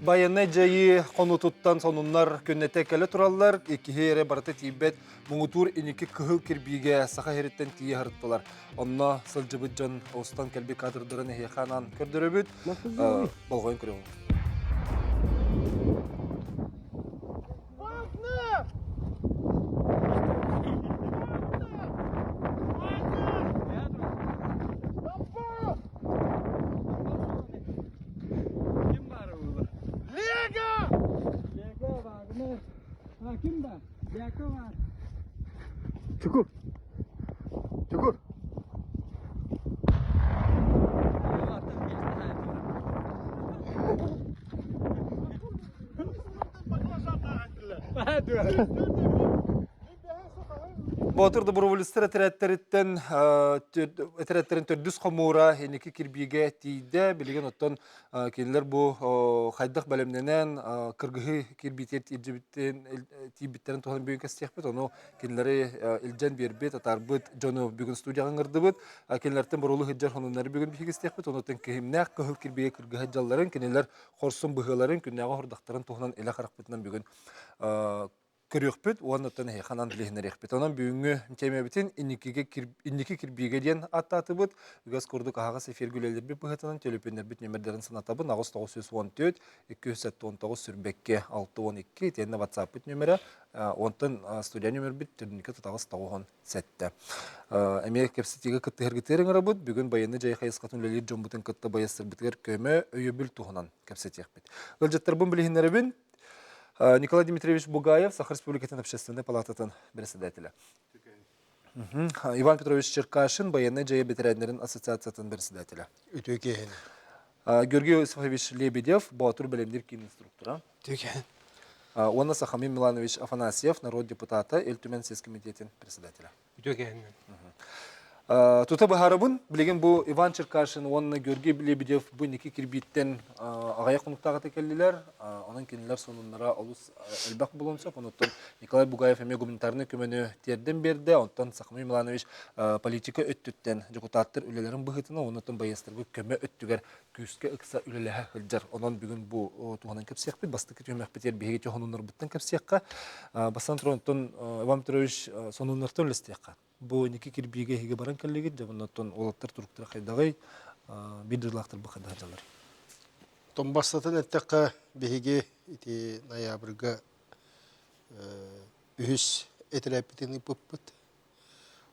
Байыаннай дьайыы хонуутуттан сонуннар күннэтэ кэлэ тураллар. Киһи эрэ барыта тиийбэт муҥутуур инники кыһыл кирбиигэ Саха сириттэн тиийэ сырыттылар. Онно сылдьыбыт дьон устан кэлбит кадрдарын эһиэхэ анаан көрдөрөбүт. Болҕойон көрүөҕүҥ. Чукур. Чукур. Боотур доброволецтар этэрээттэриттэн этэрээттерин төрдүс хомуура инники кирбиигэ тиийдэ. Билигин оттон кинилэр бу хайдах бэлэмнэнэн кыргыһыы кирбиитигэр тиийбиттэрин туһунан бүгүн кэпсиэхпит. Ону кинилэри илдьэн биэрбит, атаарбыт дьону бүгүн студияҕа ыҥырдыбыт. Кинилэртэн боруолу сылдьар сонуннары бүгүн биһиги истиэхпит. Онуттан киһимнээх кыһыл кирбиигэ кыргыһа дьалларын, кинилэр хорсун быһыыларын, күннээҕи оһордохторун туһунан илэ харахпытынан бүгүн көрүөхпүт уонна оттон эһиэхэ анаан билиһиннэриэхпит. Онон бүгүҥҥү тиэмэбитин инникигэ инники кирбиигэ диэн ааттаатыбыт. Үгэс курдук аһаҕас эфиргэ үлэлэрбит быһыытынан төлөпүөннэрбит нүөмэрдэрин санатабын 8914 279 сүрбэккэ 612 итиэннэ WhatsApp-пыт нүөмэрэ онтон студия нүөмэрбит төрүнүкэ тутаҕас 97. Эмиэ кэпсэтиигэ кыттыһаргытыгар ыҥырабыт. Бүгүн байыаннай дьайыы хайысхатын үлэлиир дьоммутун кытта байыастарбытыгар көмө, өйөбүл туһунан кэпсэтиэхпит. Ыалдьыттарбын билиһиннэрэбин. Николай Дмитриевич Бугаев, Саха Республикатын Общественной палататын председателя. Иван Петрович Черкашин, байыаннай дьайыы бэтэрээннэрин ассоциациятын председателя. Үтүө киэһэни. Георгий Иосифович Лебедев, Боотур бэлэмниир киин инструктора. Үтүө киэһэ. Уонна Сахамин Миланович Афанасьев, народ депутата, Ил Түмэн сис комитетин председателя. Үтүө киэһэннэн. Тута быһаарабын, билигин бу Иван Черкашин уонна Георгий Лебедев бу инники кирбииттэн аҕыйах хонуктааҕыта кэллилэр. Онон кинилэр сонуннара олус элбэх буолуон сөп. Онуттан Николай Бугаев эмиэ гуманитарнай көмөнү тиэрдэн биэрдэ. Онтон Сахамин Миланович политика өттүттэн дьокутааттар үлэлэрин быһыытынан онуттан байыастарга көмө өттүгэр күүскэ ыкса үлэлэһэ сылдьар. Онон бүгүн бу туһунан кэпсиэхпит. Бастакы түһүмэхпитигэр биһиги сонуннарбыттан кэпсиэххэ. Бастатан туран, оттон Иван Петрович сонуннартан үлэстиэххэ. Бу инники кирбиигэ эһиги баран кэллигит, дьэ оннуттан уолаттар туруктара хайдаҕый, биир дойдулаахтар бу хайдах сылдьаллар? Оттон бастатан эттэххэ, биһиги ити ноябрьга үһүс этэрээппитин ыыппыппыт.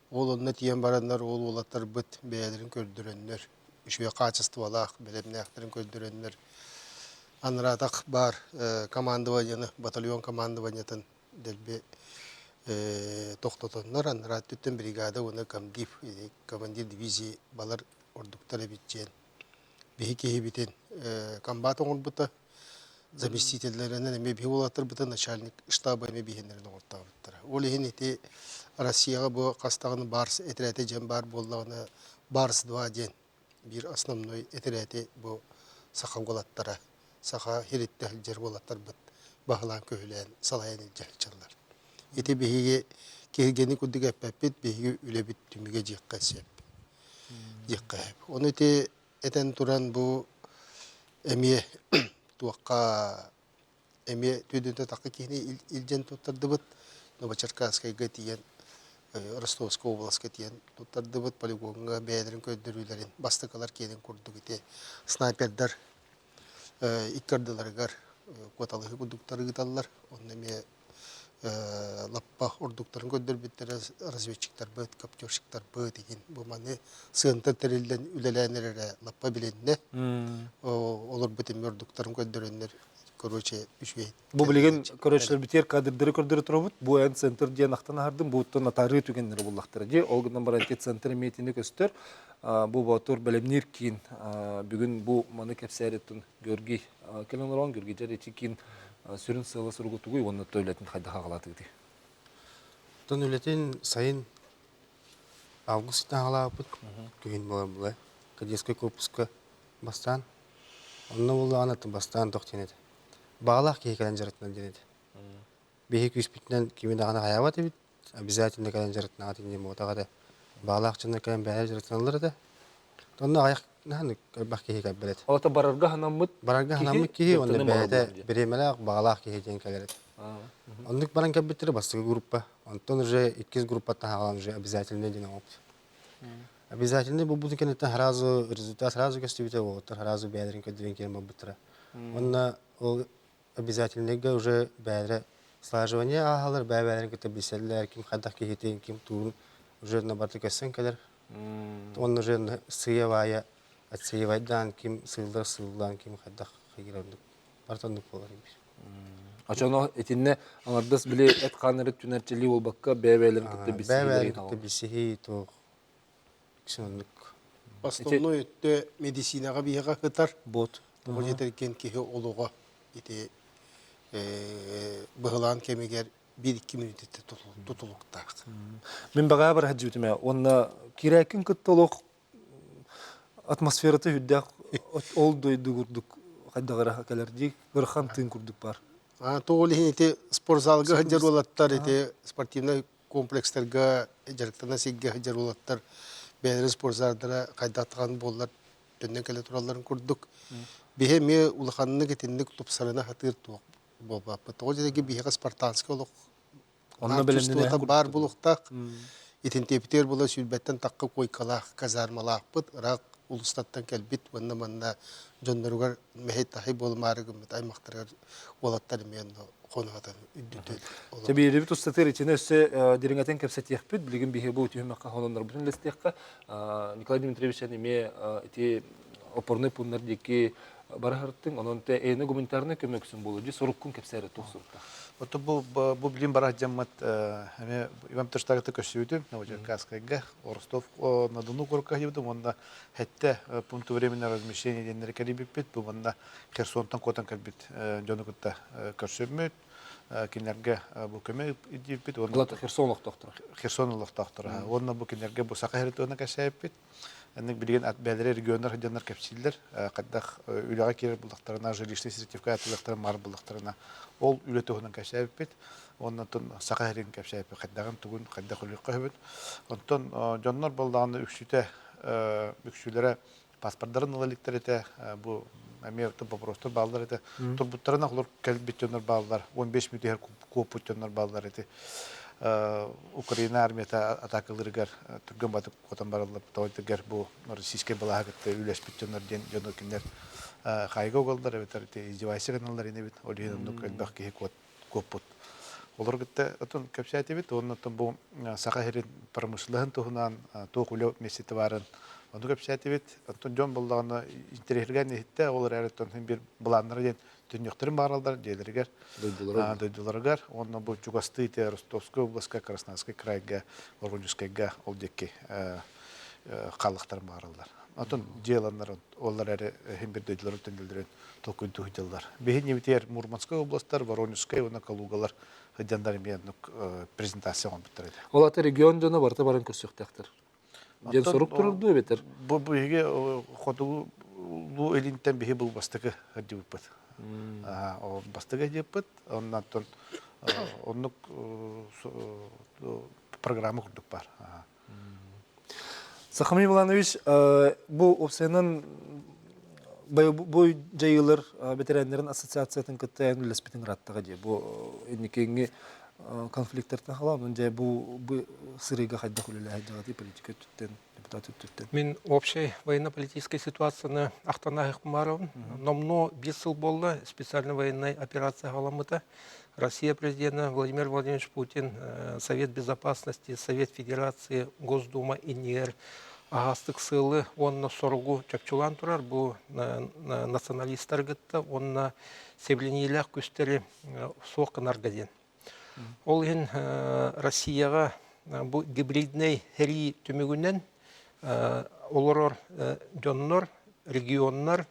Ол онно тиийэн бараннар ол уолаттарбыт бэйэлэрин көрдөрөннөр, үчүгэй хаачыстыбалаах бэлэмнээхтэрин көрдөрөннөр, анараатах баар командованиены, батальон командованиетын дэлби тохтотоннор, анараа өттүттэн бригада уонна комдив, командир дивизии балар ордуктар эбит диэн биһи киһибитин комбат оҥорбута. Заместителлэринэн эмиэ биһи уолаттарбытын начальник штаба эмиэ биһиэннэрин оҥортообуттара. Ол иһин ити Россияҕа бу хас даҕаны Барс этэрээтэ диэн баар буоллаҕына, Барс-2 диэн биир основной этэрээти бу саха уолаттара, саха иһириттэ сылдьар уолаттарбыт баһылаан-көһүлээн салайан илдьэ сылдьаллар. Ити биһиги киһиргэни курдук эппэппит, биһиги үлэбит түмүгэ диэххэ сөп. Диэххэ сөп. Ону ити этэн туран бу эмиэ туохха эмиэ түөдүнтэ тахха киһини илдьэн туттардыбыт. Новочеркасскайга тиийэн Ростовскай областка тиийэн туттардыбыт. Полигоҥҥа бэйэлэрин көрдөрүүлэрин бастакылар киэнин курдук ити снайпердар икки ардыларыгар куоталаһыы курдуктары ыыталлар. Онно эмиэ лаппа ордуктарын көрдөрбүттэрэ разведчиктарбыт, коптерщиктарбыт игин бу маны сыантан тэриллэн үлэлээн эрэрэ лаппа билиннэ. Олорбут эмиэ ордуктарын көрдөрөннөр короче үчүгэй. Бу билигин көрөөччүлэрбитигэр кадрдары көрдөрө турабыт. Бу эн центр диэн ахтан аһардым. Бу оттон атаарыы түгэннэрэ буллахтара дии. Ол гынан баран ити центр эмиэ көстөр. Бу Боотур бэлэмниир киин бүгүн бу маны кэпсээриттэн Георгий кэлэн олорон Георгий дьэр ити киин сүрүн сыала-соруга тугуй уонна үлэтин хайдах аҕалаатыгытый? Оттон үлэтин сайын август аҕалаабыт күһүн буолар була кадетскай корпуска бастаан онно буоллаҕына бастаан тох диэн этэ баҕалаах киһи кэлэн дьарыктанар диэн этэ биһи күүспүтүнэн кими даҕаны хайаабат эбит обязательно кэлэн дьарыктанаҕыт диэн буотах этэ баҕалаах дьоннор кэлэн бэйэлэрэ дьарыктаналлар этэ онно аҕыйах Наһаа элбэх киһи кэлбэт. Олото барарга ханаммыт Барарга ханаммыт киһи уонна бэйэтэ бириэмэлээх, баҕалаах киһи диэн кэлэр этэ. Оннук баран кэлбиттэрэ бастакы группа. Онтон уже иккис группаттан хаалан уже обязательно диэн оҥоппут. Обязательно буолбутун кэнниттэн сразу результат сразу көстүбүтэ, уолаттар сразу бэйэлэрин көрдөрөн киирэн барбыттара. Уонна ол обязательныйга уже бэйэлэрэ слаживание ааһаллар, бэйэ-бэйэлэрин кытта билсэллэр, ким хайдах киһитин, ким тугун уже барыта көссөн кэлэр. Уонна уже сыыйа-баайа отсеивайдаан ким сыыллар сыыллаан, ким хайдах хайыыр оннук барыта оннук буолар эбит. Очоно итиннэ аҥардас били эт-хаан эрэ түнэрчилии буолбакка бэйэ-бэйэлэрин кытта билсиһии Бэйэ-бэйэлэрин кытта билсиһии туох иксин оннук. Основной өттө медицинаҕа биһиэхэ сытар. Бот. Тоҕо диэтэргин киһи олоҕо ити быһылаан кэмигэр биир-икки мүнүүтэ тутулуктаах. Мин баҕаа бар сылдьыбытым ээ. Уонна кирээкин кытта олох атмосферата үрдээх ол дойду курдук хайдах эрэ кэлэр дии ыарахан тыын курдук бар. Тоҕо иһин ити спортзалга сылдьар уолаттар ити спортивнай комплекстарга дьарыктана сиргэ сылдьар уолаттар бэйэлэрин спортзалдара хайдах буоллар төннөн кэлэ туралларын курдук биһи эмиэ улаханнык итинник тупсарына сатыыр туох буолбаппыт. Тоҕо диэки биһиэхэ спартанскай олох Онно бэлэмнэнэ баар буолуохтаах. Итинтиэпитигэр була сүүрбэттэн тахха куойкалаах казармалаахпыт, ыраах улуустартан кэлбит уонна манна дьонноругар мэһэй-таһай буолумаары гыммыт аймахтарыгар уолаттар эмиэ онно хоно сатан үрдүтүн Тэбиэрибит устатыыр итини өссө дириҥэтэн кэпсэтиэхпит. Билигин биһиги бу түһүмэххэ холоннорбутун үллэстиэххэ. Николай Дмитриевич эмиэ ити опорный пуннар диэки бара сырыттыҥ. Онон те эйне гуманитарнай көмөксүн буолуо дии соруккун кэпсээри туох суруктаах? Ото бу бу билим бара дьаммат эме Иван Петровичтагыта көрсүбүтүм Новочеркасскайга Ростов на Дону куоракка сылдьыбытым уонна хэтте пункт временного размещения диэннэри кэлийбиппит. Бу манна Херсонтан куотан кэлбит дьону кытта көрсөммүт. Кинилэргэ бу көмө ирдиирбит. Херсон олохтоохторо. Херсон олохтоохторо. Уонна бу кинилэргэ бу Саха сирин кэсээппит. Энник билигин бэйэлэрэ регионнар сылдьаннар кэпсииллэр. Хайдах үлэҕэ киирэр буллахтарына, жилищный сертификат ылыахтарын маар буллахтарына, ол үлэ туһунан кэпсээбиппит. Онон Саха сирин кэпсээбиппит хайдаҕын тугун хайдах үлүөххэ сөбүн. Онтон дьоннор буоллаҕына үксүтэ үксүлэрэ паспордарын ыла иликтэр этэ. Бу эмиэ вопростар бааллар этэ. Турбуттарына олор кэлбит дьоннор бааллар. 15 мүнөт иһэр куоппут дьоннор бааллар этэ. Украина армията атаакалыырыгар түргэн батык куотан бараллар. Тоҕо бу российскай балаһа кытта үлэспит дьоннор диэн дьону кинилэр хайга угаллар эбэтэр издевайся гыналлар инибит. Ол иһин оннук элбэх киһи куоппут. Олор кытта отон кэпсээтибит уонна оттон бу Саха сирин промышленноһын туһунан туох үлэ миэстэтэ баарын ону кэпсээтибит. Оттон дьон буоллаҕына интэриэһиргээн иһиттэ, ол эрээри оттон биир былааннара диэн төннүөхтэрин баараллар дьиэлэригэр, дойдуларыгар уонна бу чугастыы ити Ростовскай областка, Краснодарскай крайга, Воронежскайга ол диэки хааллахтарын баараллар. Оттон дьиэланнар олар эрэ иһин бир дойдуларын төннөллөрүн толкуйдуу сылдьаллар. Биһи Мурманскай областар, Воронежскай уонна Калугалар сылдьаннар эмиэ оннук презентация оҥорбуттар этэ. Ол ата регион дьоно барыта баран көрсүөхтээхтэр. Диэн сорук турар дуу эбэтэр? Бу биһиги хотугу луу илинтэн биһи бу бастакы сылдьыбыппыт. Бастакы сылдьыбыппыт, оннан оннук программа курдук бар. Сахамин Иванович, бу уопсайынан бу дьайыылар бэтэрээннэрин ассоциациятын кытта эн үлэлэспитиҥ ырааттаҕа дии. Бу инникиҥҥи конфликтартан халаан, онон дьэ бу бу сырыыга хайдах үлэлэһэр дьаҕатый политика өттүттэн, депутат өттүттэн? Мин общей военно-политической ситуацияны ахтан Номнуо биир сыл буолла специальная военная операция халаммыта. Россия президента Владимир Владимирович Путин Совет Безопасности, Совет Федерации, Госдума иннигэр аһаастык сыалы уонна соругу чопчулаан турар бу националистар кытта уонна сэбилэниилээх күстэри суох гынарга диэн. Ол иһин Россияҕа бу гибриднэй сэрии түмүгүнэн олорор дьоннор, регионнар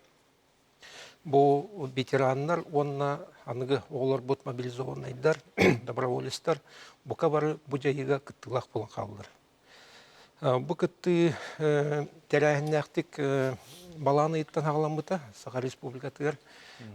Бу ветераннар уонна аныгы оҕолорбут мобилизованнайдар, доброволецтар бука бары бу дьайыыга кыттыылаах буолан хааллылар. Бу кыттыы тэрээһиннээхтик балаан ыйыттан аҕаламмыта Саха Республикатыгар.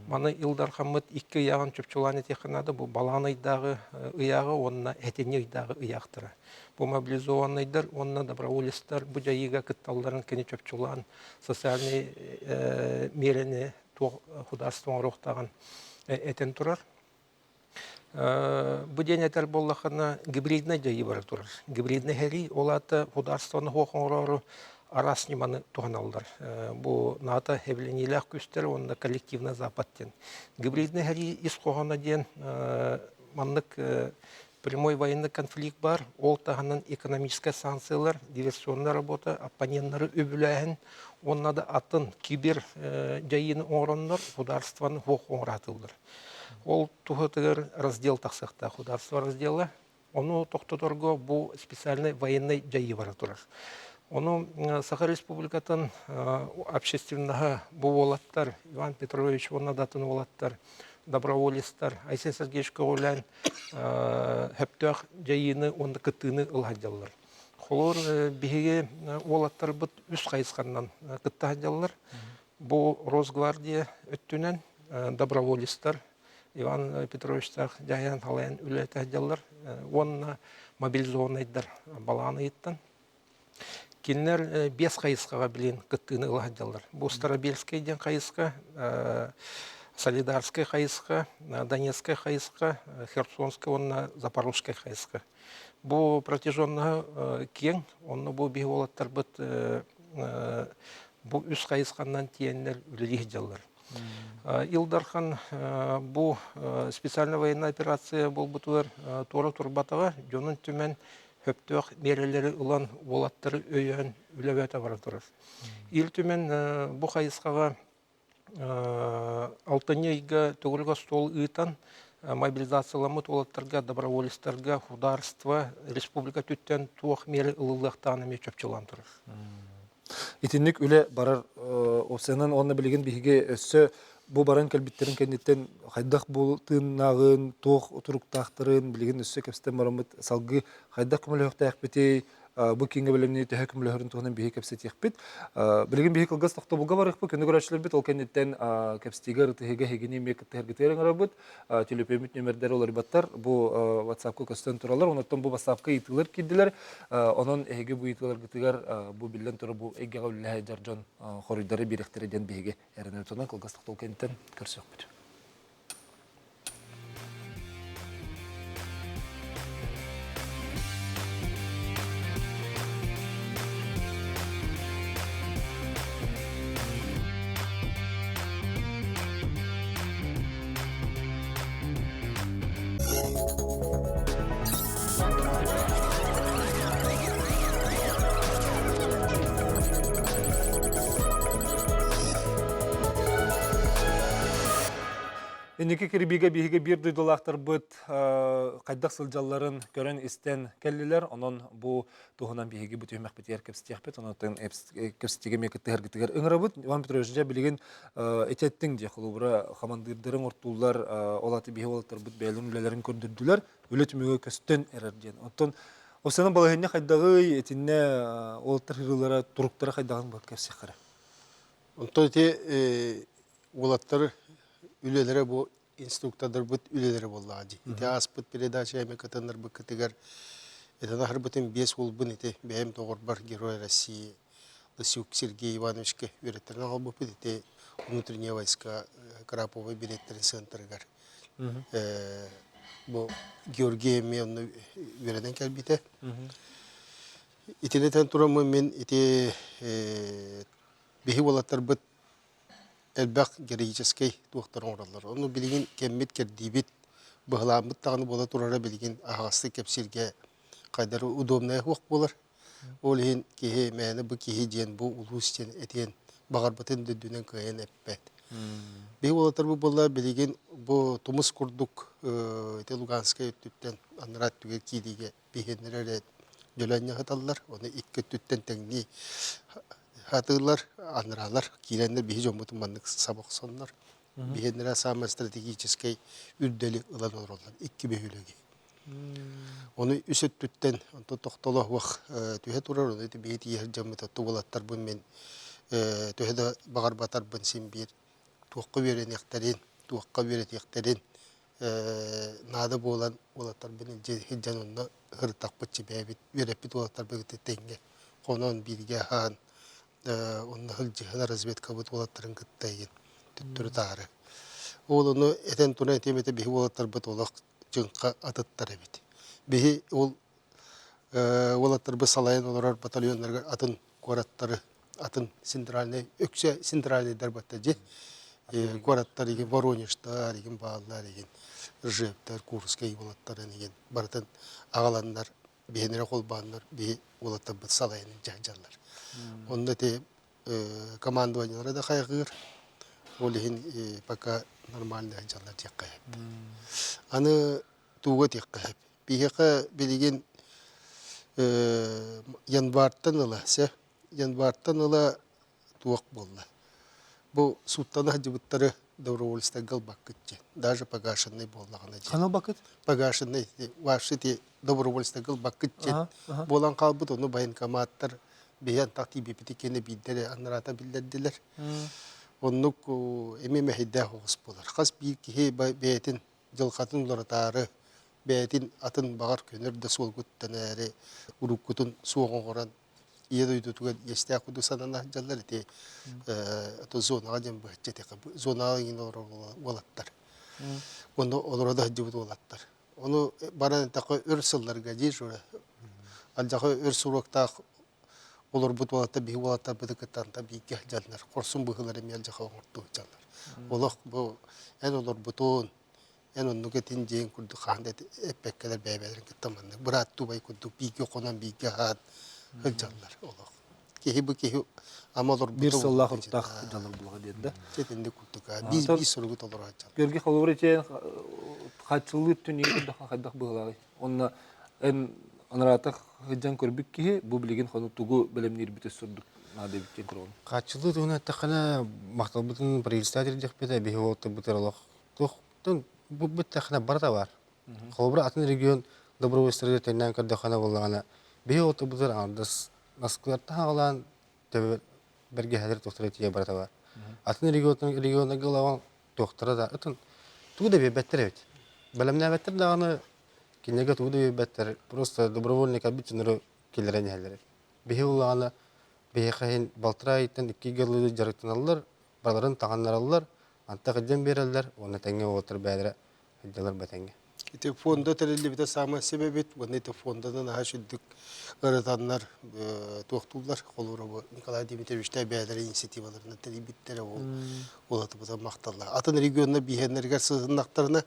Маны Ил Дархаммыт икки ыйааҕын чопчулаан этиэххэ наада. Бу балаан ыйдааҕы ыйааҕы уонна этинньи ыйдааҕы ыйаахтара. Бу мобилизованнайдар уонна доброволецтар бу дьайыыга кытталларын кини чопчулаан социальнай миэрэни туох художество оҥоруохтааҕын этэн турар. Бу диэн этэр буоллаххына, гибриднай дьайыы бара турар. Гибриднай сэрии, ол аата судаарыстыбаны суох оҥороору араас ньыманы туһаналлар. Бу НАТО хэбилиниилээх күүстэр уонна коллективный Запад диэн. Гибриднай сэрии ис хоһооно диэн маннык прямой военный конфликт бар, ол таһынан экономическай санкциялар, диверсионная работа, оппоненнары үбүлээһин уонна да атын кибер дьайыыны оҥороннор судаарыстыбаны суох оҥораатыллар. Ол туһатыгар раздел тахсыахтаах художество раздела. Ону тохтоторго бу специальный военный дьайыы бара турар. Ону Саха Республикатын общественноһа бу уолаттар Иван Петрович уонна да атын уолаттар доброволецтар Айсен Сергеевич көҕүлээн сөптөөх дьайыыны уонна кыттыыны ыла сылдьаллар. Холобур, биһиги уолаттарбыт үс хайысханан кытта сылдьаллар. Бу Росгвардия өттүнэн доброволецтар Иван Петровичтаах дьаһайан халайан үлэлэтэ сылдьаллар уонна мобилизованнайдар балаҕан ыйыттан. Кинилэр биэс хайысхаҕа билин кыттыыны ыла сылдьаллар. Бу Старобельскай диэн хайысха, Солидарскай хайысха, Донецкай хайысха, Херсонскай уонна Запорожскай хайысха. Бу протяженноһа киэҥ, онно бу биһи уолаттарбыт бу үс хайысханнан тиэннэр үлэлии сылдьаллар. Ил Дархан бу специальная военная операция буолбутугар туора турбатаҕа, дьонун түмэн сөптөөх миэрэлэри ылан уолаттары өйөөн үлэбэтэ бара турар. Ил Түмэн бу хайысхаҕа Алтынньы ыйга төгүрүк остуол ыытан, мобилизацияламмыт уолаттарга, доброволецтарга художество республика өттүттэн туох миэрэ ылыллыахтааҕын эмиэ чопчулаан турар. Итинник үлэ барар опциянан уонна билигин биһиги өссө бу баран кэлбиттэрин кэнниттэн хайдах бу тыыннааҕын, туох туруктаахтарын билигин өссө кэпсэтэн бараммыт салгыы хайдах көмөлөһүөхтээхпитий, бу кииҥҥэ бэлэмнии төһө көмөлөһөрүн туһунан биһи кэпсэтиэхпит. Билигин биһи кылгас тохтобулга барыахпыт, күнү көрөөччүлэрбит ол кэнниттэн кэпсэтиигэ, ырытыһыыга эһигини эмиэ кыттыһаргытыгар ыҥырабыт. Төлөпүөммүт нүөмэрдэрэ уларыйбаттар, бу WhatsApp-ка көстөн тураллар. Онон бу WhatsApp-ка ыйытыылар киирдилэр. Онон эһиги бу ыйытыыларгытыгар бу биллэн турар бу эйгэҕэ үлэлэһэ сылдьар дьон хоруйдары биэриэхтэрэ диэн биһиги эрэнэбит. Онон кылгас тохтобул кэнниттэн көрсүөхпүт. Инники кирбиигэ биһиги биир дойдулаахтарбыт хайдах сылдьалларын көрөн-истэн кэллилэр. Онон бу туһунан биһиги бу түһүмэхпитигэр кэпсэтиэхпит. Онон кэпсэтиигэ эмиэ кыттыһаргытыгар ыҥырабыт. Иван Петрович, дьэ билигин ити эттиҥ дии, холобура, хамандыырдарын ортууллар, ол аты биһи уолаттарбыт бэйэлэрин үлэлэрин көрдөрдүлэр, үлэ түмүгэ көстөн эрэр диэн. Оттон Осена балаһыанньа хайдаҕый, итиннэ уолаттар ырыылара, туруктара хайдаҕын бу кэпсиэххэ Онтон ити уолаттар үлэлэрэ бу инструктордарбыт үлэлэрэ буоллаҕа дии. Ити ааспыт передача эми кытыннарбыккытыгар этэн аһарбытым биэс уолбун ити бэйэм доҕорбор Герой России Лысюк Сергей Ивановичка үөрэттэрин аҕалбыппыт ити внутренние войска Краповой билеттэрин центрыгар. Бу Георгий эмиэ онно үөрэнэн кэлбитэ. Итини этэн тураммын мин ити биһи уолаттарбыт элбэх героическай туохтары оҥороллор. Ону билигин кэммит-кэрдиибит, быһылааммыт даҕаны буола турара билигин аһаҕастык кэпсииргэ хайдары удобнайа суох буолар. Ол иһин киһи мээнэ бу киһи диэн, бу улуус диэн этиэн баҕарбытын да үрдүнэн кыайан эппэт. Биһи уолаттар бу буолла билигин бу тумус курдук ити Луганскай өттүттэн анараа өттүгэр киириигэ биһиэннэрэ эрэ дьөлөөнньө сыталлар, ону икки өттүттэн тэҥнии сатыыллар, анараалар киирэннэр биһи дьоммутун маннык саба охсоннор, биһиэннэрэ саамай стратегическай үрдэли ылан олороллор икки бөһүөлэги. Ону үс өттүттэн онтон тохтоло суох түһэ турар, ону ити биһи тиийэр дьоммут уолаттарбын мин төһө да баҕарбатарбын син биир туохха үөрэниэхтэрин, туохха үөрэтиэхтэрин наада буолан уолаттарбын илдьэ сылдьан онно сырыттахпыт бэйэбит үөрэппит уолаттарбыт тэҥҥэ хонон бииргэ аһаан онно сылдьыһан разведкабыт уолаттарын кытта игин төттөрү-таары. Ол ону этэн туран этиэм этэ биһи уолаттарбыт олох чыҥха атыттар эбит. Биһи ол уолаттарбыт салайан олорор батальоннарыгар атын куораттары атын центральный өксө центральныйдар батта дьи куораттар игин Воронежтар игин бааллар игин Ржевтэр Курскай уолаттарын игин барытын аҕаланнар биһинэрэ холбооннор биһи уолаттарбыт салайан дьаһдьаллар. Онно ити командованиелара да хайҕыыр. Ол иһин пока нормально дьаллар диэххэ сөп. Аны тууга диэххэ сөп. Биһиэхэ билигин январьтан ыла сэ январьтан ыла туох буолла. Бу сууттана сылдьыбыттары добровольцтарга ылбаккыт диэн. Даже погашенный буоллаҕына диэн. Ханна ылбаккыт? Погашенный ваши ти добровольцтарга ылбаккыт диэн буолан хаалбыт. Ону военкоматтар биһиэн так тиийбиппит кэннэ биирдэрэ анараата биллэрдилэр. Оннук эмиэ мэһэйдээх оҕус буолар. Хас биир киһи бэйэтин дьылҕатын уларытаары, бэйэтин атын баҕар көнөр да суолгуттан ээри уруккутун суох оҥорон ийэ дойдутугар иэстээх курдук санана сылдьаллар ити ото зонаҕа диэн быһаччы этиэххэ зонаҕа иҥин олорор уолаттар уонна олоро да сылдьыбыт уолаттар ону баран эттэххэ өр сылларга диир алдьархай өр суруктаах олорбут уолаттар биһи уолаттарбыты кытта бииргэ сылдьаллар хорсун быһыылары эмиэ алдьархай оҥортуу сылдьаллар олох бу эн олорбутун эн оннук этин диэн курдук хаһан да эппэккэлэр бэйэ-бэйэлэрин кытта маннык бырааттыы убай курдук бииргэ хонон бииргэ аһаан сылдьаллар олох. Киһи бу киһи ама олорбута Биир сыллаах уруттаах дьаллар булаҕа диэн да. Итинник курдук биир биир суругу толорооччу. Георгий холобур итиэн хааччыллыы өттүн ийэ хайдах быһыылааҕый? Онно эн анараатах сылдьан көрбүт киһи бу билигин хону тугу бэлэмниирбит өссө ордук наада эбит диэн көрөҕүн. Хааччыллыы туһунан эттэххинэ махталбытын правительство тирдиэхпит биһи уолаттарбытыгар олох Туохтан бу бүттэххинэ барыта баар. Холобура, атын регион добровольцтарыгар тэҥнээн көрдөххүнэ буоллаҕына, биһи уолаттарбытыгар аҥардас Москваттан аҕалаан төбө бэргэһэлэр туохтара тиийэ барыта баар. Атын регионнарга ылаҕын туохтара да атын тугу да биэрбэттэр эбит. Бэлэмнээбэттэр даҕаны кинилэргэ тугу да биэрбэттэр. Просто добровольно кэлбит дьоннору киллэрэн иһэллэр. Биһи буоллаҕына биһиэхэ иһин балтараа ыйтан икки ыйга дьарыктаналлар, барыларын таҕыннараллар, антах илдьэн биэрэллэр уонна тэҥҥэ уолаттар бэйэлэрэ сылдьаллар бэтэҥҥэ. Ити фонда тэриллибитэ саамай себебит уонна ити фонданан аһа сүрдүк ырытаннар туохтууллар холобура бу Николай Дмитриевичтэй бэйэлэрэ инициативаларынан тэрийбиттэрэ ол уолатыбыта махталлар. Атын регионнар биһиэннэригэр сыһыннахтарына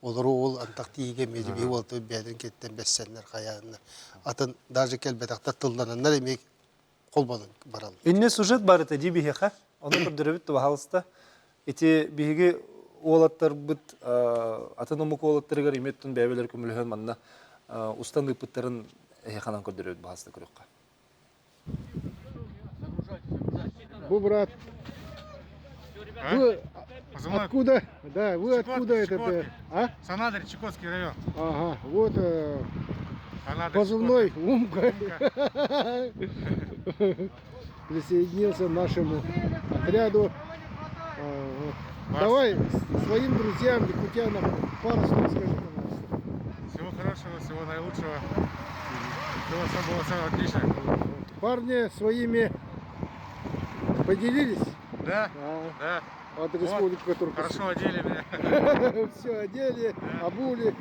олору ол антах тиигэ эмиэ биһи уолатыбыт бэйэлэрин кэттэн бэссэннэр хайааннар атын даже кэлбэтэхтэр тыллананнар эмиэ холбонон бараллар. Инне сюжет бар этэ дии биһиэхэ. Ону көрдөрөбүт пожалуйста. Ити биһиги уолаттарбыт атын омук уолаттарыгар иметтэн бэйэбэлэр көмөлөһөн манна устан ыыппыттарын эһиэханан көрдөрөбүт баһаста көрүөххэ. Бу брат, вы откуда? Да, вы откуда этот? А? Санадарь, Чукотский район. Ага, вот позывной Умка присоединился к нашему отряду. Давай своим друзьям, якутянам пару слов скажи, пожалуйста. Всего хорошего, всего наилучшего. Всего самого самого отличного. Парни своими поделились? Да, да. От республики, которую Хорошо одели меня. Все одели, обули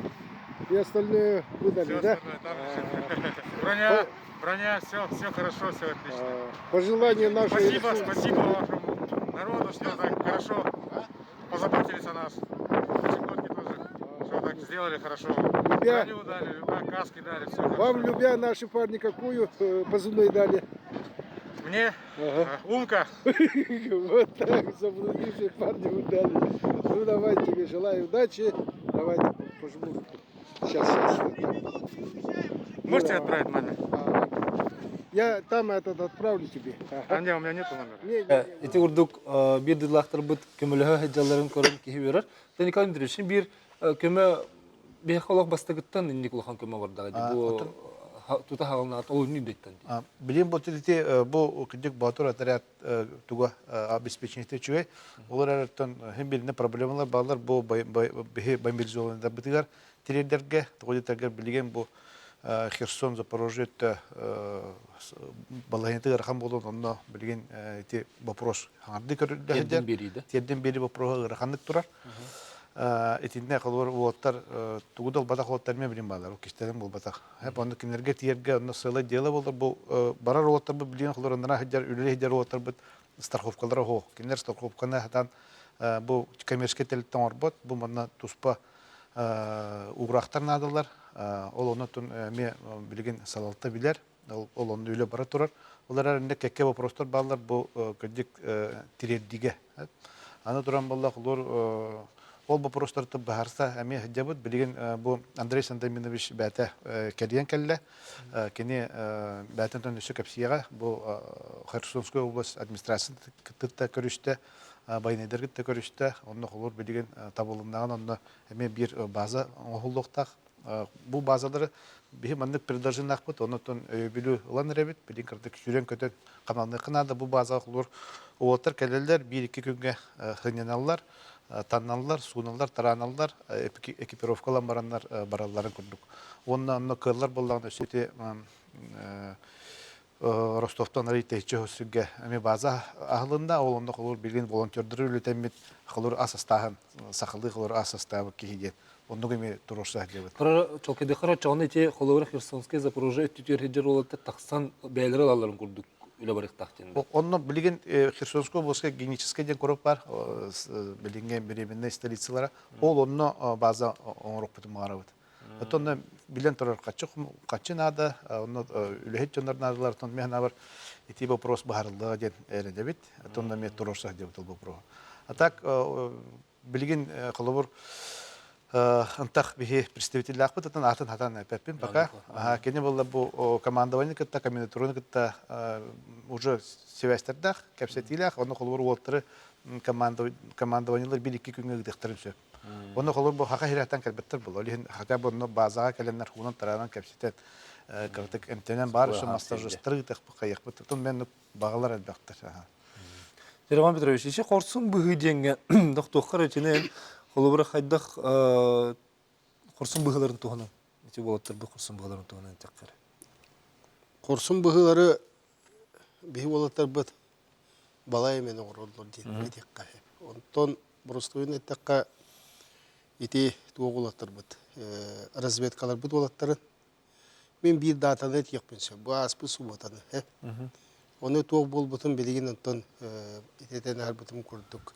и остальное выдали, Все да? остальное там лежит. Броня, броня, все, все хорошо, все отлично. Пожелания нашей Спасибо, республики. спасибо вашему народу, что так хорошо позаботились о нас. Чукотки тоже, что так сделали хорошо. Любя- Броню дали, любя, каски дали, все Вам, любя, наши парни, какую позывной дали? Мне Ага. Умка. Вот так, заблудившие парни удали. Ну, давай тебе желаю удачи. Давайте пожму руку. Сейчас, сейчас. Можете отправить маме? Я там этот отправлю тебе. Ага. А не, у меня нету номера. Не, не, не. Ити курдук биир дылаахтарбыт көмөлөһө сылдьалларын көрөн киһи үөрэр. Николай Дмитриевич, биир көмө Биһиэхэ олох бастакыттан инник улахан көмө бардаҕа дии. Бу тута хаалнаат ол үннү дэттэн. Билим бу ити бу кырдьык Боотур отряд туга обеспечениете үчүгэй. Олор эрэртэн хим биринэ проблемалар баалар бу биһи мобилизованныйдарбытыгар тириэрдэргэ, тоҕо диэтэргэр билигин бу Херсон, Запорожье өттө балаһыанньата ыарахан буолан онно билигин ити вопрос хаҥардыы көрүллэ тиэрдэн биэрии вопроһа ыараханнык турар. Итиннэ холобур уолаттар тугу да ылбатах уолаттар эмиэ билин баалар, кистэлэҥ буолбатах. Онно кинилэргэ тиэргэ онно сыала дело буолар бу барар уолаттарбыт билигин холобур анараа сылдьар үлэлии сылдьар уолаттарбыт страховкалара оһо. Кинилэр страховканы сатаан бу коммерческий тэрилтэ оҥорбот, бу манна туспа уураахтар наадалар. Ол онон эмиэ билигин салалта билэр, ол онно үлэ бара турар. Ол эрэр кэккэ вопростар бааллар бу кырдьык тириэрдиигэ. Аны туран буолла холур ол вопростары быһаарса эмиэ сылдьабыт. Билигин бу Андрей Сандаминович бэйэтэ кэлиэн кэллэ. Кини бэйэтин өссө кэпсиэҕэ. Бу Херсонская область администрациятын кытта көрүстэ, байыаннайдар кытта көрүстэ. Онно холур билигин табылыннаҕын онно эмиэ биир база оҥоһуллуохтаах. Бу базалары биһи маннык предложениелаахпыт, оннуттан өйөбүлү ылан эрэбит. Билигин кырдык сүүрэн-көтөн хамнаныахха наада. Бу базаҕа холур уолаттар кэлэллэр, биир-икки күҥҥэ сынньаналлар, танналлар, сууналлар, тарааналлар, экипировкалан бараннар баралларын курдук. Уонна онно кыаллар буоллаҕына өссө ити Ростовтан арый тэйиччи сүргэ эмиэ база аһылынна. Ол онно холур билигин волонтердары үлэтэммит холур ас астааһын сахалыы холур ас астаабыт киһи диэн оннук эмиэ туруорса сылдьабыт. Чолкайдыхара чоҕун ити холобура Херсонскай Запорожье өттүтүгэр сылдьар уолаттар тахсан бэйэлэрэ ылалларын курдук үлэ барыахтаах диэн. Онно билигин Херсонскай областка геническэй диэн куорат баар, билиҥҥи беременнай столицалара. Ол онно база оҥоруохпутун баҕарабыт. Оттон билэн турар хаччы хаччы наада, онно үлэһит дьоннор наадалар, оттон мин санаабар ити вопрос быһаарыллыаҕа диэн эрэнэбит. Оттон эмиэ туруорса сылдьабыт ол вопроһу. А так билигин холобур ынтах биһи представителлаахпыт атын атын хатан эппэппин пока. Кини буолла бу командование кытта, комендатураны кытта уже сибээстэрдээх, кэпсэтиилээх, онно холобур уолтары командованиелар бир-икки күҥҥэ ыытыахтарын сөп. Онно холобур бу хаха иһирэттэн кэлбэттэр буолла. Ол иһин хотя бы онно базаҕа кэлэннэр хуунан тараанан кэпсэтэн кыратык эмтэнэн баар өссө массажистары ыытыахпыт хайыахпыт. Отон мен баҕалар элбэхтэр. Роман Петрович, ичи хорсун быһыы диэҥҥэ тохтуоххар итини холобура хайдах хорсун быһыыларын туһунан ити уолаттарбыт хорсун быһыыларын туһунан этиэххэ Хорсун быһыылары биһи уолаттарбыт балай эмэни оҥороллор диэн этиэххэ сөп. Онтон боростуойун эттэххэ ити туох уолаттарбыт разведкаларбыт уолаттарын мин биир даатаны этиэхпин сөп. Бу ааспыт субуотаны. Ону туох буолбутун билигин онтон ититэн аһарбытым курдук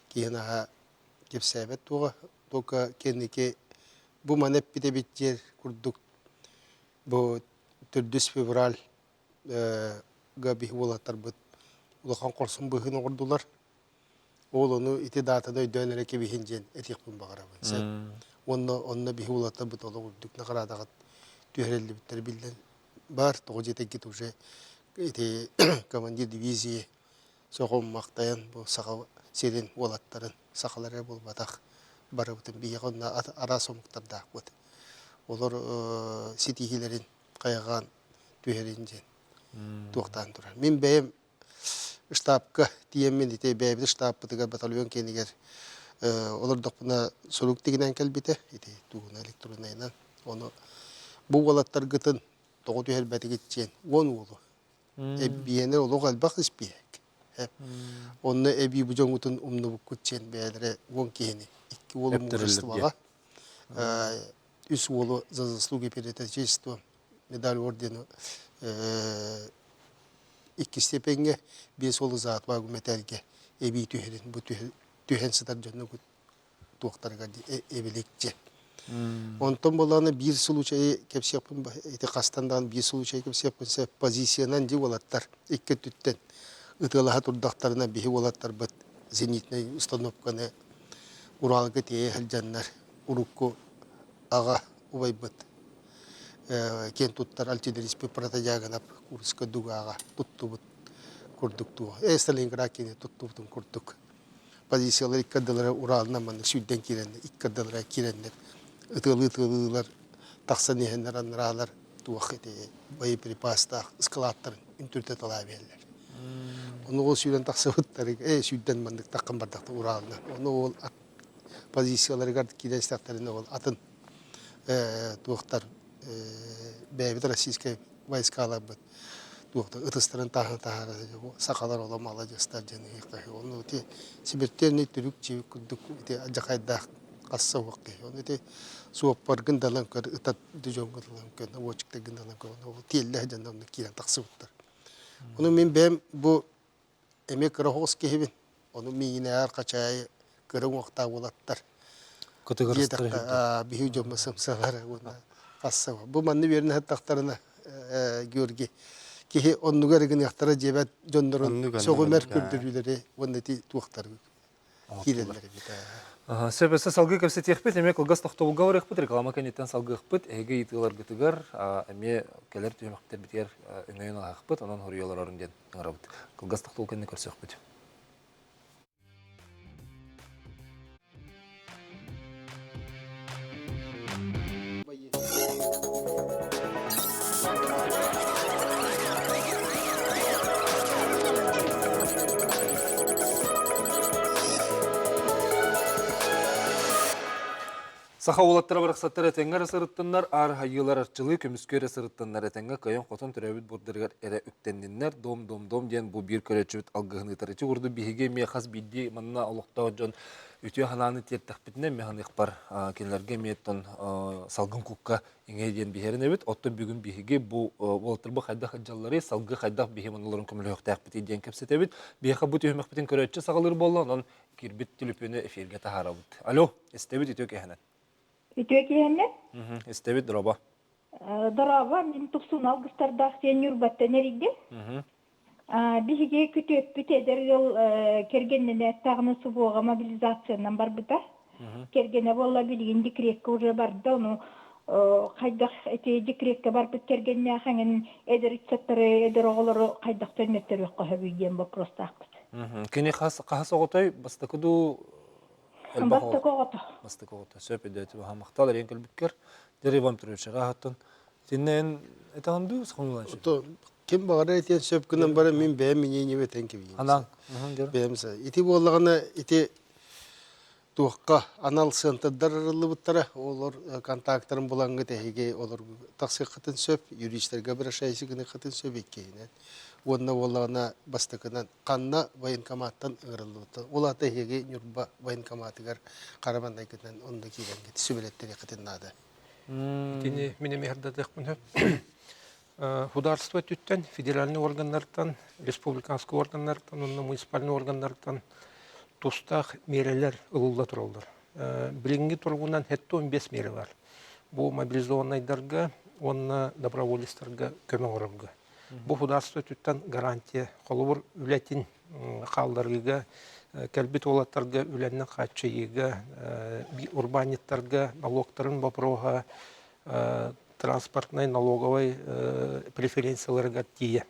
киһи наһаа кэпсээбэт туоҕа. Только кэнники бу маны эппит эбит диэн курдук бу төрдүс февраль га биһи уолаттарбыт улахан хорсун быһыыны оҥордулар. Ол ону ити даатаны өйдөөн эрэ кэбиһин диэн этиэхпин баҕарабын. Сөп. Уонна онно биһи уолаттарбыт олох үрдүк наҕараадаҕа түһэриллибиттэрэ биллэн бар. Тоҕо диэтэккит уже ити командир дивизии соҕоммахтайан бу саха сирин уолаттарын сахалар эрэ буолбатах барыбытын биһиэхэ онно араас омуктардаахпыт. Олор ситиһиилэрин хайҕаан түһэрин диэн туохтаан турар. Мин бэйэм штабка тиийэммин ити бэйэбит штабпытыгар батальон киэнигэр олордохпуна сурук тигинэн кэлбитэ ити тугуна электроннайынан ону бу уолаттаргытын тоҕо түһэрбэтигит диэн уон уолу эбиэнэ олох элбэх испиэһэк онно эбии бу дьоҥҥутун умнубуккут диэн бэйэлэрэ уон киһини икки уолу мужествоҕа үс уолу за заслуги перед Отечеством медаль ордена иккис степеҥҥэ биэс уолу за отвагу мэтээлгэ эбии түһэрин бу түһэн сытар дьоннугут туохтарыгар эбиликчи. Онтон буоллаҕына биир случайы кэпсиэхпин ити хастан даҕаны биир случайы кэпсиэхпин сөп позициянан дии уолаттар икки өттүттэн ытыалаһа турдахтарына биһи уолаттарбыт зенитнэй установканы Уралга тиэйэ сылдьаннар урукку аҕа убайбыт киэн туттар артиллериспит Протодьяконов Курска дугааҕа туттубут курдук туох Сталинград киинэ туттубутун курдук позициялар икки ардылара Уралынан маннык сүүрдэн киирэннэр икки ардылара киирэннэр. ытыалыы-ытыалыылар тахсан иһэннэр анараалар туох ити боеприпастаах ыскылааттарын үнтүртэ талаа биэрэллэр. Ону ол сүүрэн тахсыбыттарыг ээ сүүрдэн маннык таххан бардахта Уралынан. Ону ол ат позицияларыгар киирэн истэхтэринэ ол атын туохтар бэйэбит российскай войскаларбыт туохта ытыстарын таһа таһара сахалар оло маладьыстар диэн ыйыахтаһы ону ити сибиртиэнний түрүк чиби курдук ити адьахайдаах хасса уох киһи ону ити суоппаргын далан көр ытат дьоҥҥун далан көр наводчиктаргын далан көр ону тиэллэ дьон онно киирэн тахсыбыттар ону мин бэйэм бу Эмиэ кыра оҕус киһибин. Ону миигинээҕэр хачаайы кыра уҥуохтаах уолаттар. Кытыгырастар Диэтэххэ, биһиги дьоммут сымсалара уонна хасса. Бу манна үөрэнэ сыттахтарына Георгий киһи оннугар гыныахтара диэбэт дьоннорун сөҕүмэр көрдөрүүлэри уонна ити туохтары киирэллэр эбит. Сөп өссө салгыы кэпсэтиэхпит, эмиэ кылгас тохтобулга барыахпыт, реклама кэнниттэн салгыахпыт. Эһиги ыйытыыларгытыгар эмиэ кэлэр түһүмэхтэрбитигэр өҥөйөн ааһыахпыт, онон хоруйа олорорун диэн ыҥырабыт. Кылгас тохтобул кэннэ көрсүөхпүт. Саха уолаттара барахсаттар этэҥҥэ эрэ сырыттыннар, аар айыылар арчылыы көмүскүө эрэ сырыттыннар, этэҥҥэ кыайан-хотон төрөөбүт буордарыгар эрэ үктэнниннэр, дом-дом-дом диэн бу биир көрөөччүбүт алгыһын ыытар. Ити курдук биһиги эмиэ хас биирдии манна олохтоох дьон үтүө санааны тиэртэхпитинэ эмиэ ханыахпар кинилэргэ эмиэ оттон салгын кукка иҥэ диэн биһэрин эбит. Оттон бүгүн биһиги бу уолаттарбыт хайдах сылдьалларый, салгыы хайдах биһи манналарын көмөлөһүөхтээхпитий диэн кэпсэтэбит. Биһиэхэ бу түһүмэхпитин көрөөччү саҕалыыр буолла, онон киирбит түлүпүөнү эфиргэ таһаарабыт. Алло, истэбит үтүө киэһэнэн. Үтүө киэһэнэн. Истэбит, дорообо. Дорообо, мин Тупсун алгыстардаах диэн Ньурбаттан эрийдим. Биһиги күтүөппүт эдэр ыал кэргэннэнээт даҕаны субуоҕа мобилизациянан барбыта. Кэргэнэ буолла билигин декреккэ уже барда, ону хайдах ити декреккэ барбыт кэргэннээх эҥин эдэр ыччаттары, эдэр оҕолору хайдах төннөттөрүөххэ сөбүй диэн боппуруостаахпыт. Кини хас хас оҕотой бастакы дуу элбэх Бастакы оҕото. Бастакы оҕото. Сөп өйдөөтүм. Аха махтал эриэн кэлбиккэр. Дьэ Иван Петрович аһаттан Итиннэ эн этэҕин дуу сахалыылаан Ким баҕарар этиэн сөп гынан баран мин бэйэм мнением этэн кэбиһиим. Анаан. Бэйэм Ити буоллаҕына ити туохха анал центрдар арыллыбыттара олор контактарын булаҥҥыт эһиги олор тахсыаххытын сөп юристарга обращайся гыныаххытын сөп иккиһинэн уонна буоллаҕына бастакынан ханна военкоматтан ыҥырыллыбыттар ол аата эһиги Ньурба военкоматыгар хара маҥнайгытынан онно киирэҥҥит сүбэлэттэриэххитин наада Итини мин эмиэ ырдатыахпын сөп. Государство өттүттэн, федеральный органнартан, республиканскай органнартан уонна муниципальный органнартан тустаах миэрэлэр ылылла тураллар. Билиҥҥи туругунан 75 миэрэ бар. Бу мобилизованнайдарга уонна доброволецтарга көмө оҥорорго. Бу государство өттүттэн гарантия, холобур, үлэтин хаалларыыга, кэлбит уолаттарга үлэннэн хааччыйыыга, урбаанньыттарга налогтарын боппуруоһа, транспортнай, налоговай преференцияларыгар тиийэ.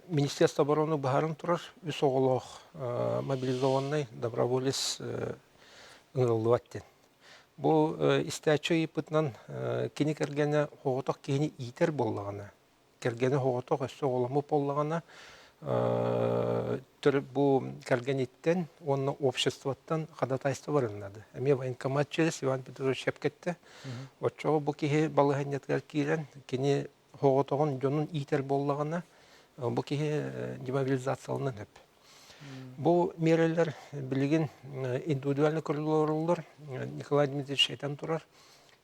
Министерство обороны быһааран турар үс оҕолоох мобилизованный доброволец ыҥырыллыбат диэн. Бу истээччи ыйыппытынан кини кэргэнэ оҕотох киһини иитэр буоллаҕына, кэргэнэ оҕотох өссө оҕоломмут буоллаҕына, бу кэргэниттэн уонна обществоттан ходатайство барыннады. Эмиэ военкомат через Иван Петрович Шепкетте. Оччоҕо бу киһи балаһыанньатыгар киирэн, кини оҕотоҕун дьонун иитэр буоллаҕына, бу киһи демобилизацияланан сөп. Бу миэрэлэр билигин индивидуально көрүллэр Николай Дмитриевич этэн турар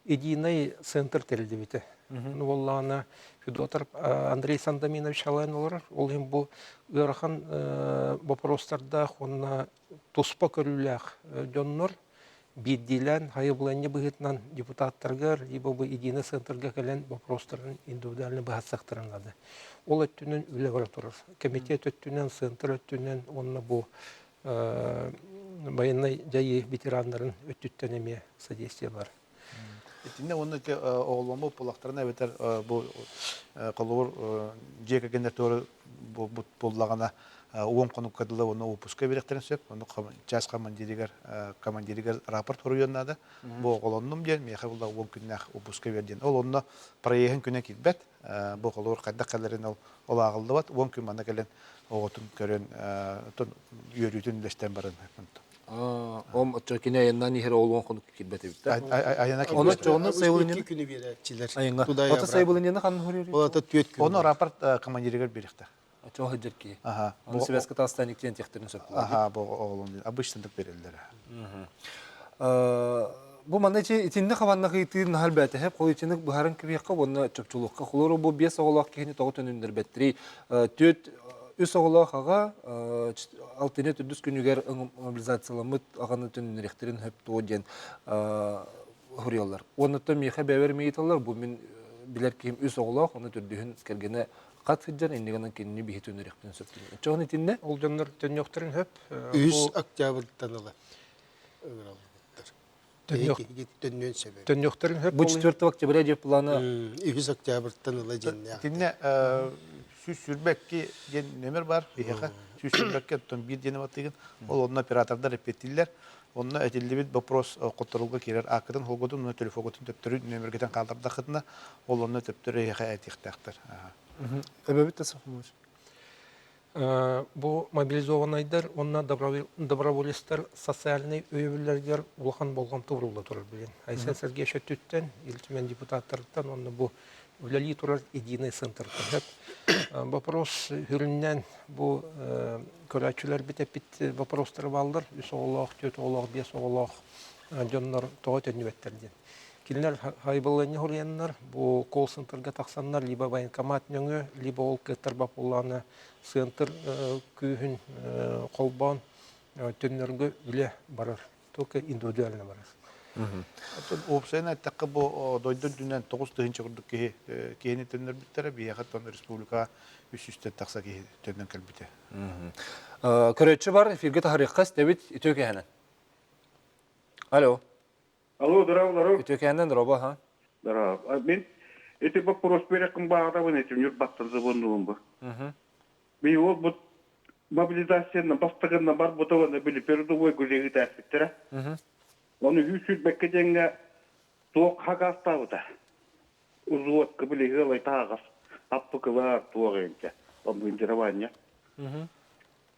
единый центр тэриллибитэ. Ну буоллаҕына Федотов Андрей Сандаминович алайан олорор. Ол иһин бу ыарахан боппуруостардаах уонна туспа көрүүлээх дьоннор биирдиилээн хайыбыланньа быһыытынан депутаттаргар либо бу единый центрга кэлэн вопростарын индивидуально быһаарсыахтарын наада. Ол өттүнэн үлэ бара турар. Комитет өттүнэн, центр өттүнэн уонна бу военнай дьайыы ветераннарын өттүттэн эмиэ содействие бар. Итиннэ уонна ити оҕоломмут буоллахтарына эбэтэр бу холобур дьиэ кэргэннэр туора буоллаҕына уон хонукка дылы уонна уоппуска биэриэхтэрин сөп. Ону час командиригар командиригар рапорт суруйуон наада. Бу оҕолоннум диэн миэхэ буолла уон күннээх уоппуска биэр диэн. Ол онно проеһын күнэ киирбэт. Бу холобур хайдах кэлэрин ол ол ааҕыллыбат. Уон күн манна кэлэн оҕотун көрөн үөрүүтүн үллэстэн баран. Ом оччо кини айаннаан иһэр ол уон хонук киирбэт эбит да. Айана Ону киирбэт. ону сайбылынньаны Икки күнү биэрээччилэр. Айанга. Туда Ото сайбылынньаны ханна хоруйар? Ол ата түөрт күн. Ону рапорт командиригар биэриэхтээх. Оччо сылдьар киһи. Аха. Ону связка таастаан иккиэн тиэхтэрин сөп буолар. Аха, бу оҕолон обычно так береллер. Бу манна итиннэ хабанна ыйытыы наһал бэтэһэ хол итини быһарын кибиэххэ уонна чопчулуохха холору бу биэс оҕолоох киһини тоҕо төнүннэрбэттэрий түөрт үс оҕолоох аҕа алтынньы төрдүс күнүгэр мобилизацияламмыт аҕаны төнүннэриэхтэрин сөп дуо диэн суруйаллар. Уонна миэхэ бэйэбэр ыйыталлар бу мин билэр киһим үс оҕолоох, ону төрдүһүн кэргэнэ хат сылдьар, иннигэнэн кинини биһи төннөрүөхпүтүн сөп диэн. Оччоҕуна итиннэ? Ол дьоннор төннүөхтэрин сөп. Үһүс октябрьтан ыла ыҥыраллыбыттар. Төннүөн сөп. Төннүөхтэрин сөп. Бу 4 октября диэн плана Үһүс октябрьтан ыла дьиэннээх. Итиннэ 122 диэн нөмер бар биһиэхэ. 122 оттон биир диэн атыгын. Ол онно оператордар эппиэттииллэр. Онно этиллибит вопрос хотторууга киирэр ааккытын, холгутун уонна телефоҥҥутун төптөрү нөмергитин хааллардаххытына, ол онно төптөрү эһиэхэ этиэхтээхтэр. Эбэбит да Сахамович. Бу мобилизованнайдар уонна доброволецтар социальнай өйөбүллэригэр улахан болҕомто уурулла турар билин. Айсен Сергеевич өттүттэн, Ил Түмэн депутаттарыттан уонна бу үлэлии турар единый центртан. Вопрос сүрүннээн бу көрөөччүлэрбит эппит вопростары бааллар. Үс оҕолоох, түөрт оҕолоох, биэс оҕолоох дьоннор тоҕо төннүбэттэр диэн. Кинилэр хайбылыанньа суруйаннар, бу колл-центрга тахсаннар, либо военкомат нөҥүө, либо ол кыаттарбат буоллаҕына центр күүһүн холбоон төннөргө үлэ барар, только индивидуально барар. Оттон уопсайынан эттэххэ бу дойду үрдүнэн 9000 курдук киһи киһини төннөрбүттэрэ, биһиэхэ оттон республикаҕа 300-тэн тахса киһи төннөн кэлбитэ. Көрөөччү бар, эфиргэ таһарыахха истэбит, үтүө кэһэнэн. Алло. Алло, здорово, здорово. Үтүөкээннэн дороба, ха? Здорово. Мин эти вопрос береккин баҕарабын этим Ньурбаттан звоннулум бу. Мен ол бу мобилизацияны бастакынна бар бутабына били передовой гүлеги тээппиттэрэ. Оны сүүс деңге туох хагастаабыта. Узводка били ыалай таагас аппыкылар туох энче. Обмундирование.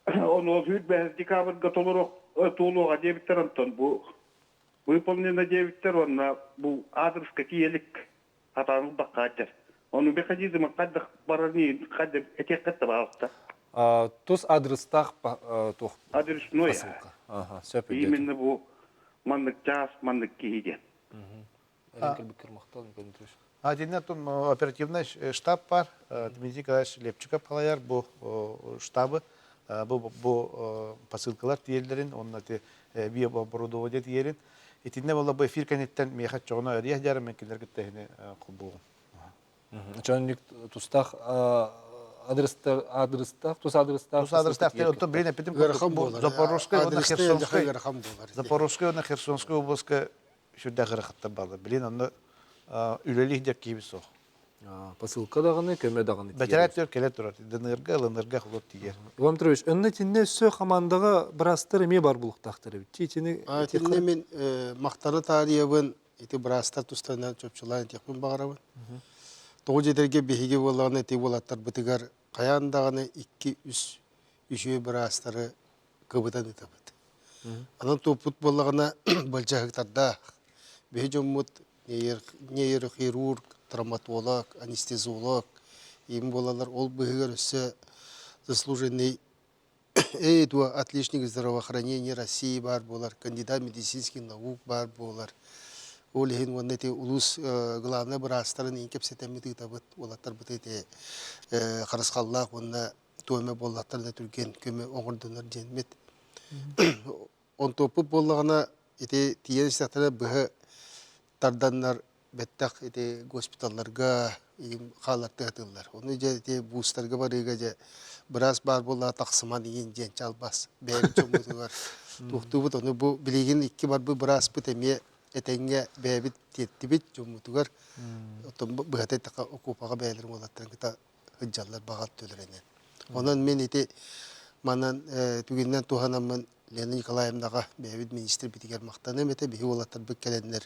Оны сүүр бэһис декабрьга толоруох туолуоҕа диэбиттэр онтон бу выполнено диэбиттэр уонна бу аадырыска тиийэ-илик хатаан ылбакка сылдьар. Ону механизмы хайдах барарын хайдах этиэххэ да баалта. Тус адрестаах туох Адресной. посылка. Ага, сөп Именно бу маннык чаас, маннык киһи диэн. Отдельно оперативный штаб бар. Дмитрий Николаевич Лепчиков халайар бу штабы бу бу посылкалар тиэллэрин онно ти биооборудование тиэрин итиннэ буолла бу эфир кэнниттэн миэхэ чоҕуна өрүөх дьарым мен кинилэр кытта иһини холбуоҕум. Чонник тустаах адрестар адрестаах тус адрестаах тус адрестаах оттон билин эппитим ыарахан буолар. Запорожскай уонна Херсонскай ыарахан буолар. Запорожскай уонна Херсонскай областка сүрдээх ыарахаттар бааллар. Билин онно үлэлиих диэк киһибит суох. Посылка даҕаны, көмө даҕаны Бэтэрээт түөр кэлэ турар. Дынырга, ылынырга холот тиийэр. Иван Петрович, онно итиннэ өссө хамаандаҕа быраастар эмиэ бар булуктаахтар эбит. Итини Итиннэ мин махтана таарыйабын, ити быраастар тустарынан чопчулаан этиэхпин баҕарабын. Тоҕо дьиэтэргэ биһиги буоллаҕына ити уолаттарбытыгар хайаан даҕаны икки-үс үчүгэй быраастары кыбытан ыытабыт. Онон туоппут буоллаҕына былдьаһыктардаах. Биһи дьоммут нейрохирург, травматолог, анестезиолог им буолаллар. Ол быыһыгар өссө заслуженный эй дуо отличник здравоохранения России баар буолар, кандидат медицинских наук баар буолар. Ол иһин уонна ити улуус главнай быраастарын иин кэпсэтэммит ыытабыт, уолаттарбыт ити харысхаллаах уонна туома буоллахтар да түргэн көмө оҥордунар диэммит. Онтуоппут буоллаҕына ити тиийэн истэхтэрэ быһа тарданнар бэттэх ити госпиталларга хааллартыы сатыыллар. Ону дьэ ити буустарга барыыга дьэ быраас баар буоллаҕа тахсыман иин диэн чалбас бэйэбит дьоммутугар туохтуубут. Ону бу билигин икки барбыт бырааспыт эмиэ этэҥҥэ бэйэбит тиэртибит дьоммутугар оттон быһата эттэххэ окуопаҕа бэйэлэрин уолаттарын кытта сылдьаллар баҕа өттүлэринэн. Онон мин ити манан түгэнинэн туһанаммын Лена Николаевнаҕа бэйэбит министрбитигэр махтаныам этэ. Биһи уолаттарбыт кэлэннэр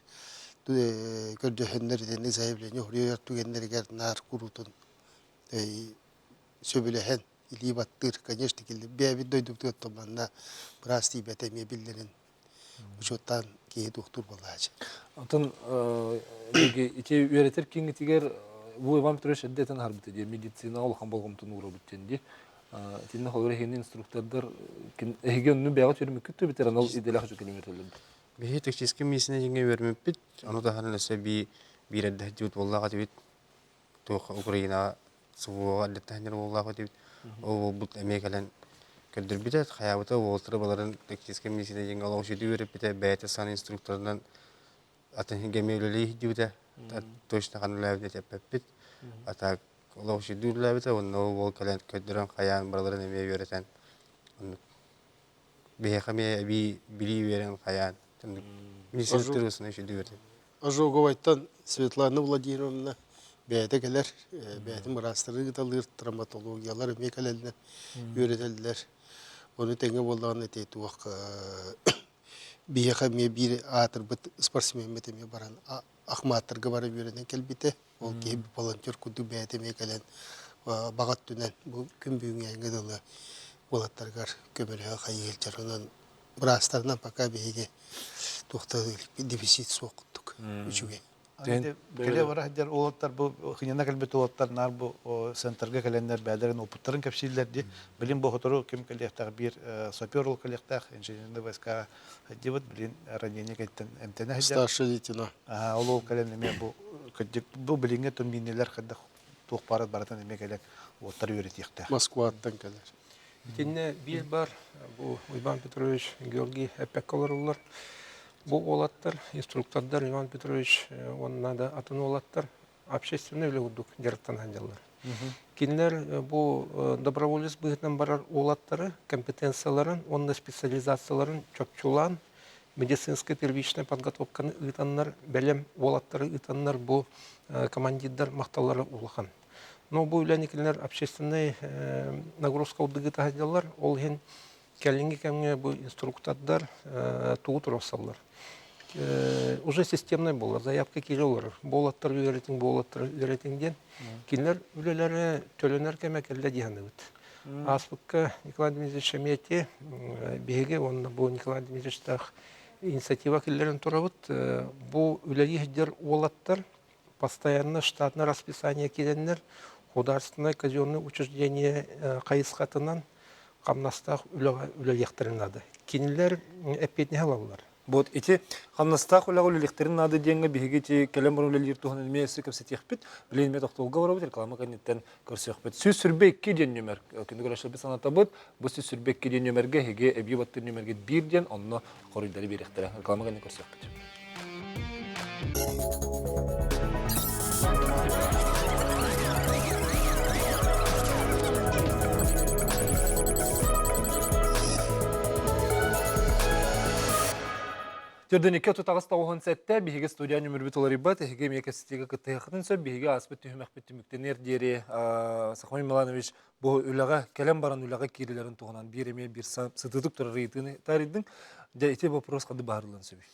көрдөһөннөр итинник заявление суруйар түгэннэригэр наар куруутун сөбүлэһэн илии баттыыр. Конечно, бэйэбит дойдубутугар манна быраас тиийбэтэ эмиэ биллэрин учуоттаан киһи туохтуур буолааччы. Онтон ити үөрэтэр кииҥҥитигэр бу Иван Петрович эрдэ этэн аһарбыта дии медицинаҕа улахан болҕомтону уурабыт диэн дии. Итиннэ холобур эһигини инструктордар эһиги онну бэйэҕит үөрэммиккит дуу эбэтэр анал идэлээх дьон кэлин үөрэтэллэр дуу? Биһи техническэй миэсинэ дьиҥҥэ үөрэммиппит. Ону таһынан өссө биир эрдэ сылдьыбыт буоллаах этибит. Туох Украинаҕа СВО-ҕа эрдэттэн буоллаах этибит. Ол буолбут эмиэ кэлэн көрдөрбүтэ, хайаабыта уолаттары баларын тактическай медицина диэҥҥэ олох үчүгэй үөрэппитэ, бэйэтэ саҥа инструкторынан атын сиргэ эмиэ үлэлии сылдьыбыта. Точно ханна үлэлээбитин эппэппит. А так олох үчүгэйдик үлэлээбитэ уонна ол уол кэлэн көрдөрөн хайаан барыларын эмиэ үөрэтэн оннук биһиэхэ эмиэ эбии билии үөрэн хайаан оннук медицинскэй үчүгэйдик үөрэтэн. Ожоговайтан Светлана Владимировна бэйэтэ кэлэр, бэйэтин быраастары ыыталыыр, травматологиялар эмиэ кэлэллэр, үөрэтэллэр. Ону тэҥэ буоллаҕына ити туох биһиэхэ эмиэ биир аатырбыт спортсмеммит эмиэ баран Ахматтарга бара үөрэнэн кэлбитэ. Ол киһи волонтер курдук бэйэтэ эмиэ кэлэн баҕа өттүнэн бу күн бүгүҥҥэ дылы уолаттарыгар көмөлөһө хайыы сылдьар. Онон быраастарынан пока биһиги туох да дефицит суох курдук үчүгэй. Кэлэ бара сылдьар уолаттар бу хынньана кэлбит уолаттар наар бу центрга кэлэннэр бэйэлэрин опыттарын кэпсииллэр дии. Билин бу сотору ким кэлиэхтээх биир сапер ол кэлиэхтээх инженерный войска сылдьыбыт билин ранение кэттэн эмтэнэ сылдьар. Старший лейтенант. Ол ол кэлэн эмиэ бу бу билиҥҥи тумбиннилэр хайдах туох баарат барытын эмиэ кэлэн уоттар үөрэтиэхтээх. Москваттан кэлэр. Итиннэ биир бар бу Иван Петрович Георгий эппэккэ олороллор. Бу уолаттар, инструктордар Иван Петрович уонна да атын уолаттар общественный үлэ курдук дьарыктана сылдьаллар. Кинилэр бу доброволец быһыытынан барар уолаттары компетенцияларын уонна специализацияларын чопчулаан медицинскэй первичная подготовканы ыытаннар, бэлэм уолаттары ыытаннар бу командирдар махталлара улахан. Но бу үлэни кинилэр общественнай нагрузка ылдыгыта сылдьаллар. Ол иһин кэлиҥҥи кэмҥэ бу инструктордар тугу туруорсаллар. Уже системный буолар, заявка киирэ олорор. Буолаттар үөрэтиҥ, буолаттар үөрэтиҥ диэн. Кинилэр үлэлэрэ төлөнөр кэмэ кэллэ дии саныыбыт. Ааспыкка Николай Дмитриевич Шеметьев биһиги уонна бу Николай Дмитриевичтаах инициатива киллэрэн турабыт. Бу үлэлии сылдьар уолаттар постоянно штатное расписание киирэннэр художественное казенное учреждение хайысхатынан хамнастаах үлэҕэ үлэлиэхтэрин наада. Кинилэр эппиэтинэһи ылаллар. Вот ити хамнастаах үлэҕэ үлэлиэхтэрин наада диэҥҥэ биһиги ити кэлэн баран үлэлиир туһунан эмиэ өссө кэпсэтиэхпит. Билигин эмиэ тохтобулга барабыт, реклама кэнниттэн көрсүөхпүт. 122 диэн нүмер күндү көрөөччүлэрбит санатабыт. Бу 122 диэн нүмергэ эһиги эбии баттыыр нүмергит биир диэн онно хоруйдары биэриэхтэрэ. Реклама кэнниттэн көрсүөхпүт. Төрдүнүккэ тутаҕас тоҕуһун сэттэ биһиги студия нөмүрбүт уларыйбат эһиги эмиэ кэпсэтиигэ кыттыһыаххытын сөп биһиги ааспыт түһүмэхпит түмүктэнэр диэри Сахамин Миланович бу үлэҕэ кэлэн баран үлэҕэ киирилэрин туһунан биир эмиэ биир сытыытык турар ыйытыыны таарыйдыҥ дьэ ити вопрос хады баарылан сөбүй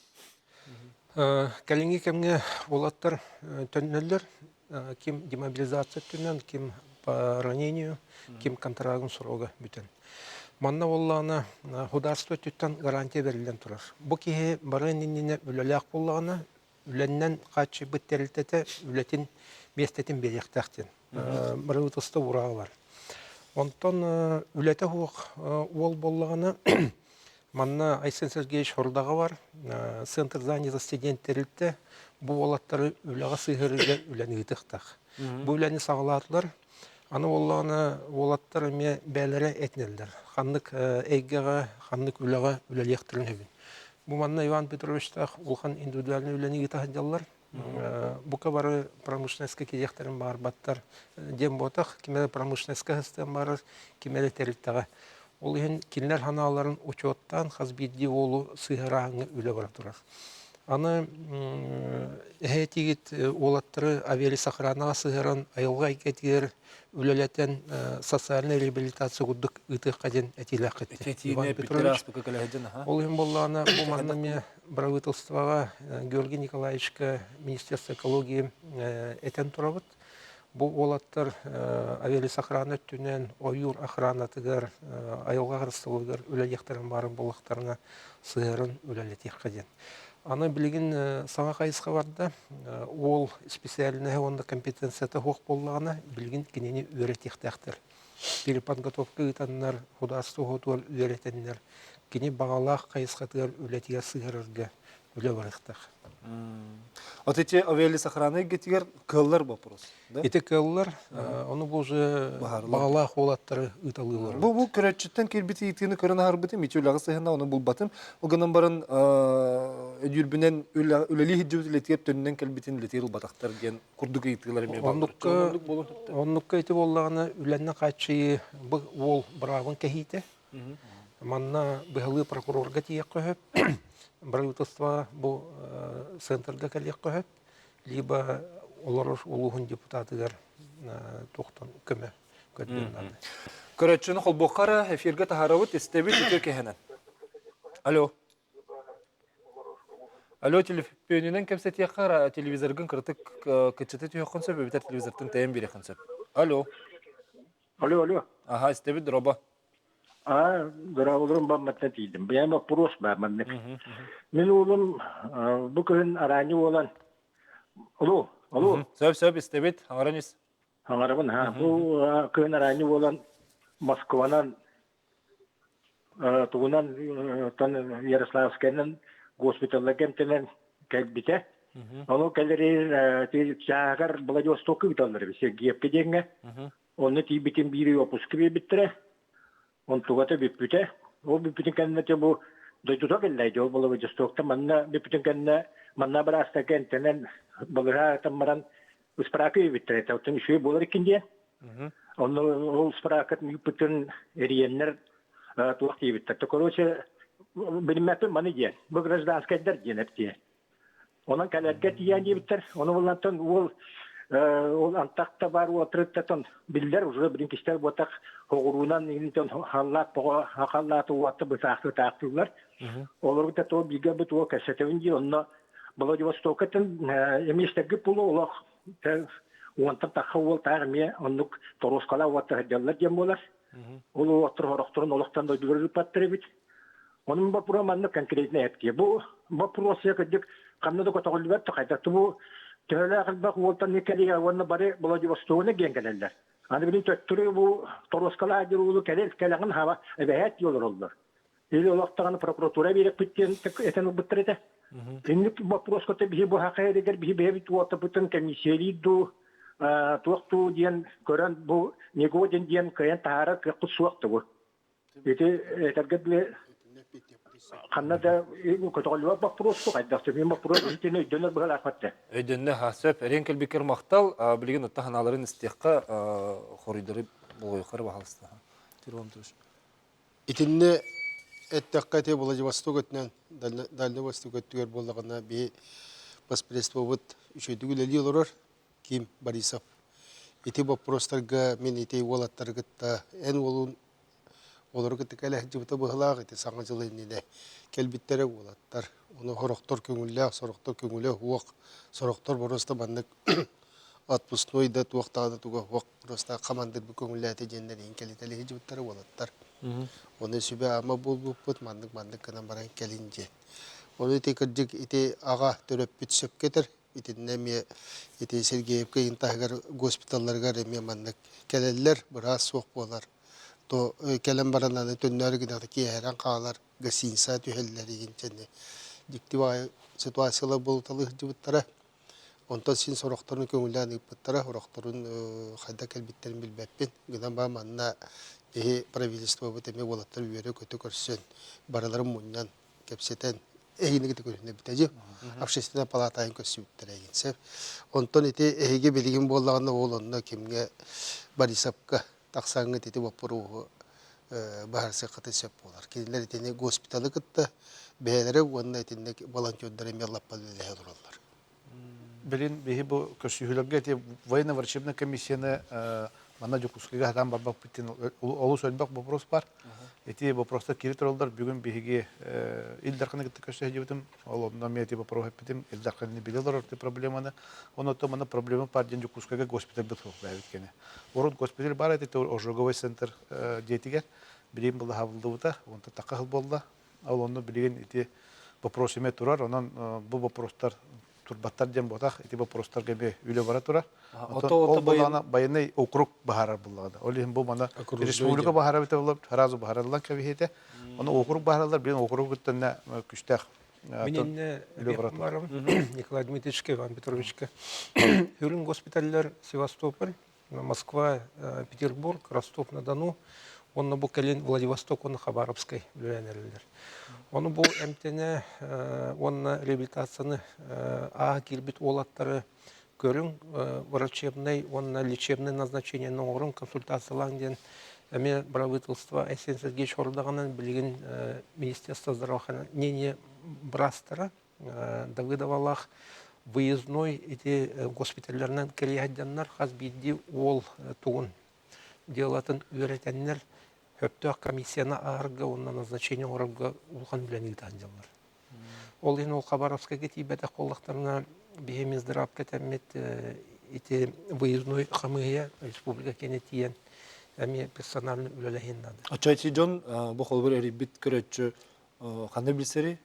Кэлиҥҥи кэмҥэ уолаттар төннөллөр. Ким демобилизация өттүнэн, ким по ранению, ким контрагын срога бүтэн. Манна буоллаҕына художество өттүттэн гарантия бэриллэн турар. Бу киһи барыан иннинэ үлэлээх буоллаҕына, үлэннэн хааччыйбыт тэрилтэтэ үлэтин миэстэтин биэриэхтээх диэн. Бырабыыталыста уурааҕа бар. Онтон үлэтэ суох уол буоллаҕына, Манна Айсен Сергеевич Хордаҕа бар, Центр занятости диэн тэрилтэ бу уолаттары үлэҕэ сыһыарыыга үлэни ыытыахтаах. Бу үлэни саҕалаатылар. Аны буоллаҕына уолаттар эмиэ бэйэлэрэ этинэллэр. Ханнык эйгэҕэ, ханнык үлэҕэ үлэлиэхтэрин сөбүн. Бу манна Иван Петровичтаах улахан индивидуальнай үлэни ыыта сылдьаллар. Бука бары промышленностька киириэхтэрин баҕарбаттар диэн буотах, ким эрэ промышленностька сыстыан баҕарар, ким эрэ тэрилтэҕэ. Ол иһин кинилэр санааларын учуоттаан хас биирдии уолу сыһыарааһыҥҥа үлэ бара турар. Аны эһэтигит уолаттары авиалесохранаҕа сыһыаран айылҕа эйгэтигэр үлэлэтэн социальнай реабилитация курдук ыытыахха диэн этиилээххит. Иван Петрович. Ол иһин буоллаҕына бу манна эмиэ бырабыыталыстыбаҕа Георгий Николаевичка Министерство экологии этэн турабыт. Бу уолаттар авиалесохрана өттүнэн ойуур охранатыгар, айылҕа харыстабылыгар үлэлиэхтэрин баарын буоллахтарына сыһыаран үлэлэтиэххэ диэн. Аны билигин саҥа хайысха барда. Уол специальноһа уонна компетенцията суох буоллаҕына, билигин кинини үөрэтиэхтээхтэр. Переподготовка ыытаннар, художество уһуутугар үөрэтэннэр, кини баҕалаах хайысхатыгар үлэтигэр сыһыарарга үлэ барыахтаах. Вот эти авиалесохраны гетигер кыаллар вопрос, да? Ити кыаллар, ону бу уже баҕалаах уолаттары ыыталыылар. Бу бу көрөччүттэн киирбит ыйытыыны көрөн аһарбытым, ити үлэҕэ сыһына ону булбатым. Ол гынан баран өдүүрбүнэн үлэлии сылдьыбыт үлэтигэр төннөн кэлбитин үлэтигэр ылбатахтар диэн курдук ыйытыылар эмиэ Оннукка оннукка ити буоллаҕына үлэннэ хааччыйыы бу уол быраабын кэһиитэ. Манна быһалыы прокурорга тиийиэххэ сөп, правительство бу центрга кэлиэххэ сөп, либо олорор улууһун депутатыгар туохтан көмө көрдүөн наада. Көрөөччүнү холбуохха эрэ эфиргэ таһаарабыт, истэбит үтүө киһинэн. Алло. Алло, телефонунан кэпсэтиэххэ эрэ телевизоргын кыратык кыччата түһүөххүн сөп эбэтэр телевизортан тэйэн биэриэххин сөп. Алло. Алло, алло. Аха, истэбит дроба. Аа, дорооболорум бамматтан тиийдим. Бэйэм боппуруос баар маннык. Мин уолум бу күһүн араанньы буолан Алло, алло. Сөп, сөп, истэбит. Аҥаран ис. Аҥарабын, ха. Бу күһүн араанньы буолан Москванан тугунан Ярославскайынан госпиталларга эмтэнэн кэлбитэ. Ону кэлэрин чааһыгар Владивостокка ыыталлар эбит Сергеевка диэҥҥэ. Онно тиийбитин биир ый опуска биэрбиттэрэ. Онтугата бүппүтэ. Ол бүппүтүн кэннэ те бу дойдута кэллэ ол Владивостоктан манна бүппүтүн кэннэ манна быраастарга эмтэнэн балыыһа баран ыспыраакы биэрбиттэрэ. Оттон үчүгэй буолар иккин диэн. Онно ол ыспыраакатын ыыппытын эрийэннэр туох диэбиттэр. То короче, билиммэппин маны диэн. Бу гражданскайдар диэн эптиэ. Онон кэлэргэ тиийэн диэбиттэр. Ону буллантан уол ол антахта бар уотрыттатан биллэр уже билин кистэр буотах хоҕуруунан интон халлаат тоҕо халлааты уотта бытаахты таахтыыллар. Олору да то бигэ бу туо кэсэтэбин дии онно Владивостокаттан эмиэстэргэ пулу олох уонтан тахха уол таах эмиэ оннук торуоскалаах уотта сылдьаллар диэн буолар. Ол уоттар хорохторун олохтон дойдулар ыыппаттар эбит. Онун боппуруо маннык конкретно эптиэ. Бу боппуруос кырдьык ханна да көтөҕүллүбэт да хайдах бу төһөлөөх элбэх уолтан кэлиэ уонна бары Владивостогуна диэн кэлэллэр. Аны билин төттөрү бу торуоскалаах дьыл уулу кэлэр кэлэҕин хаба эбэһээт дии олороллор. Или олохтоҕун прокуратура биэрэппит диэн этэн ылбыттар этэ. Инник боппуруоска биһи бу хаха эригэр биһи бэйэбит уотапытын комиссиялиир дуу, туох дуу диэн көрөн бу негоден диэн кыайан таһаарар кыахпыт суох да бу. Ити этэргэ дылы ханна да көтөҕүллүбэт боппуруос суох хайдах мин боппуруос итини өйдөнөр быһалаахпат да. Өйдөннө, сөп. Эриэн кэлбиккэр махтал. Билигин ытта ханааларын истиэххэ хоруйдары болҕойуохха баһалыста. Итиннэ эттэххэ ити Владивосток өттүнэн Дальнай Восток өттүгэр буоллаҕына биһи восприемствобыт үчүгэйдик үлэлии олорор Ким Борисов. Ити боппуруостарга мин ити уолаттары кытта эн уолун олору кытта кэлэ сылдьыбыта быһыылаах ити Саҥа дьыл иннинэ кэлбиттэрэ уолаттар. Ону сорохтор көҥүллээх, сорохтор көҥүлэ суох, сорохтор боруоста маннык отпускной да туох даҕаны туга суох просто хамандыырбыт көҥүллээтэ диэннэр иһин кэлитэлии сылдьыбыттара уолаттар. Ону сүбэ-ама буолбуппут маннык-маннык гынан баран кэлин диэн. Ону ити кырдьык ити аҕа төрөппүт сөпкө этэр. Итиннэ эмиэ ити Сергеевка иһин таһыгар госпиталларыгар эмиэ маннык кэлэллэр, быраас суох буолар. То кэлэн баран аны төннөөрү гынахта киэһэрэн хаалар, гостиница түһэллэр игин дьэни дьикти баҕайы ситуациялар буолуталыы сылдьыбыттара. Онтон син сорохторун көҥүллээн ыыппыттара, сорохторун хайдах кэлбиттэрин билбэппин. Гынан баран манна биһи правительствобыт эмиэ уолаттар үөрэ-көтө көрсөн, барыларын мунньан, кэпсэтэн, эһигини кытта көрүһүннэрбитэ дии. Общественная палата айан көрсүбүттэрэ эйигин сөп. Онтон ити эһиги билигин буоллаҕына ол онно кимҥэ Борисовка тахсаҥҥыт ити боппуруоһу быһаарсыаххытын сөп буолар. Кинилэр итини госпиталы кытта Бэйэлэрэ уонна итиннэ волонтердар эмиэ лаппа үлэлэһэ олороллор. Билин биһи бу көрсүһүүлэргэ ити военно-врачебная комиссияны манна Дьокуускайга сатаан барбаппыт диэн олус элбэх вопрос бар. Ити вопростар киири тураллар. Бүгүн биһиги Ил Дарханы кытта көрсө сылдьыбытым. Ол онно эмиэ ити вопрос эппитим. Ил Дарханы билэ олорор ити проблеманы. Онон манна проблема бар диэн Дьокуускайга госпитальбыт суох бэйэбит кэнэ. Урут госпиталь бар эти ожоговый центр дьиэтигэр билигин былаһабыллыбыта. Онтон такка сыл буолла. Ол онно билигин ити вопрос эмиэ турар. Онон бу вопростар турбаттар диэн буотах. Ити вопростарга эмиэ үлэ бара турар. Ол буоллаҕына байыаннай округ баһарар буоллаҕына. Ол иһин бу мана республика баһара битэ буолар, сразу баһарыллан кэбиһиэтэ. Ону округ баһараллар, билин округ кыттанна күстээх Мин инне Николай Дмитриевичка, Иван Петровичка Үрүҥ госпиталлар Севастополь, Москва, Петербург, Ростов-на-Дону, уонна бу кэлин Владивосток уонна Хабаровскай үлэлээн эрэллэр. Ону бу эмтэнэ уонна реабилитацияны ааһа киирбит уолаттары көрүҥ, врачебный уонна лечебный назначениены оҥоруҥ, консультациялааҥ диэн эмиэ правительство Айсен Сергеевич хорудаҕынан билигин Министерство здравоохранения быраастара Давыдовалаах выездной ити госпиталларынан кэлиэ сылдьаннар хас биирдии уол тугун дьыалатын үөрэтэннэр сөптөөх комиссияны ааһарга уонна назначение оҥорорго улахан үлэни ыыта сылдьаллар. Ол иһин ол Хабаровскайга тиийбэтэх буоллахтарына биһи Минздравка этэммит ити выездной хамыыһыйа республика киэнэ тиийэн эмиэ персонально үлэлэһиэн наада. Оччо ити дьон бу холобур эрийбит көрөөччү ханна билсэри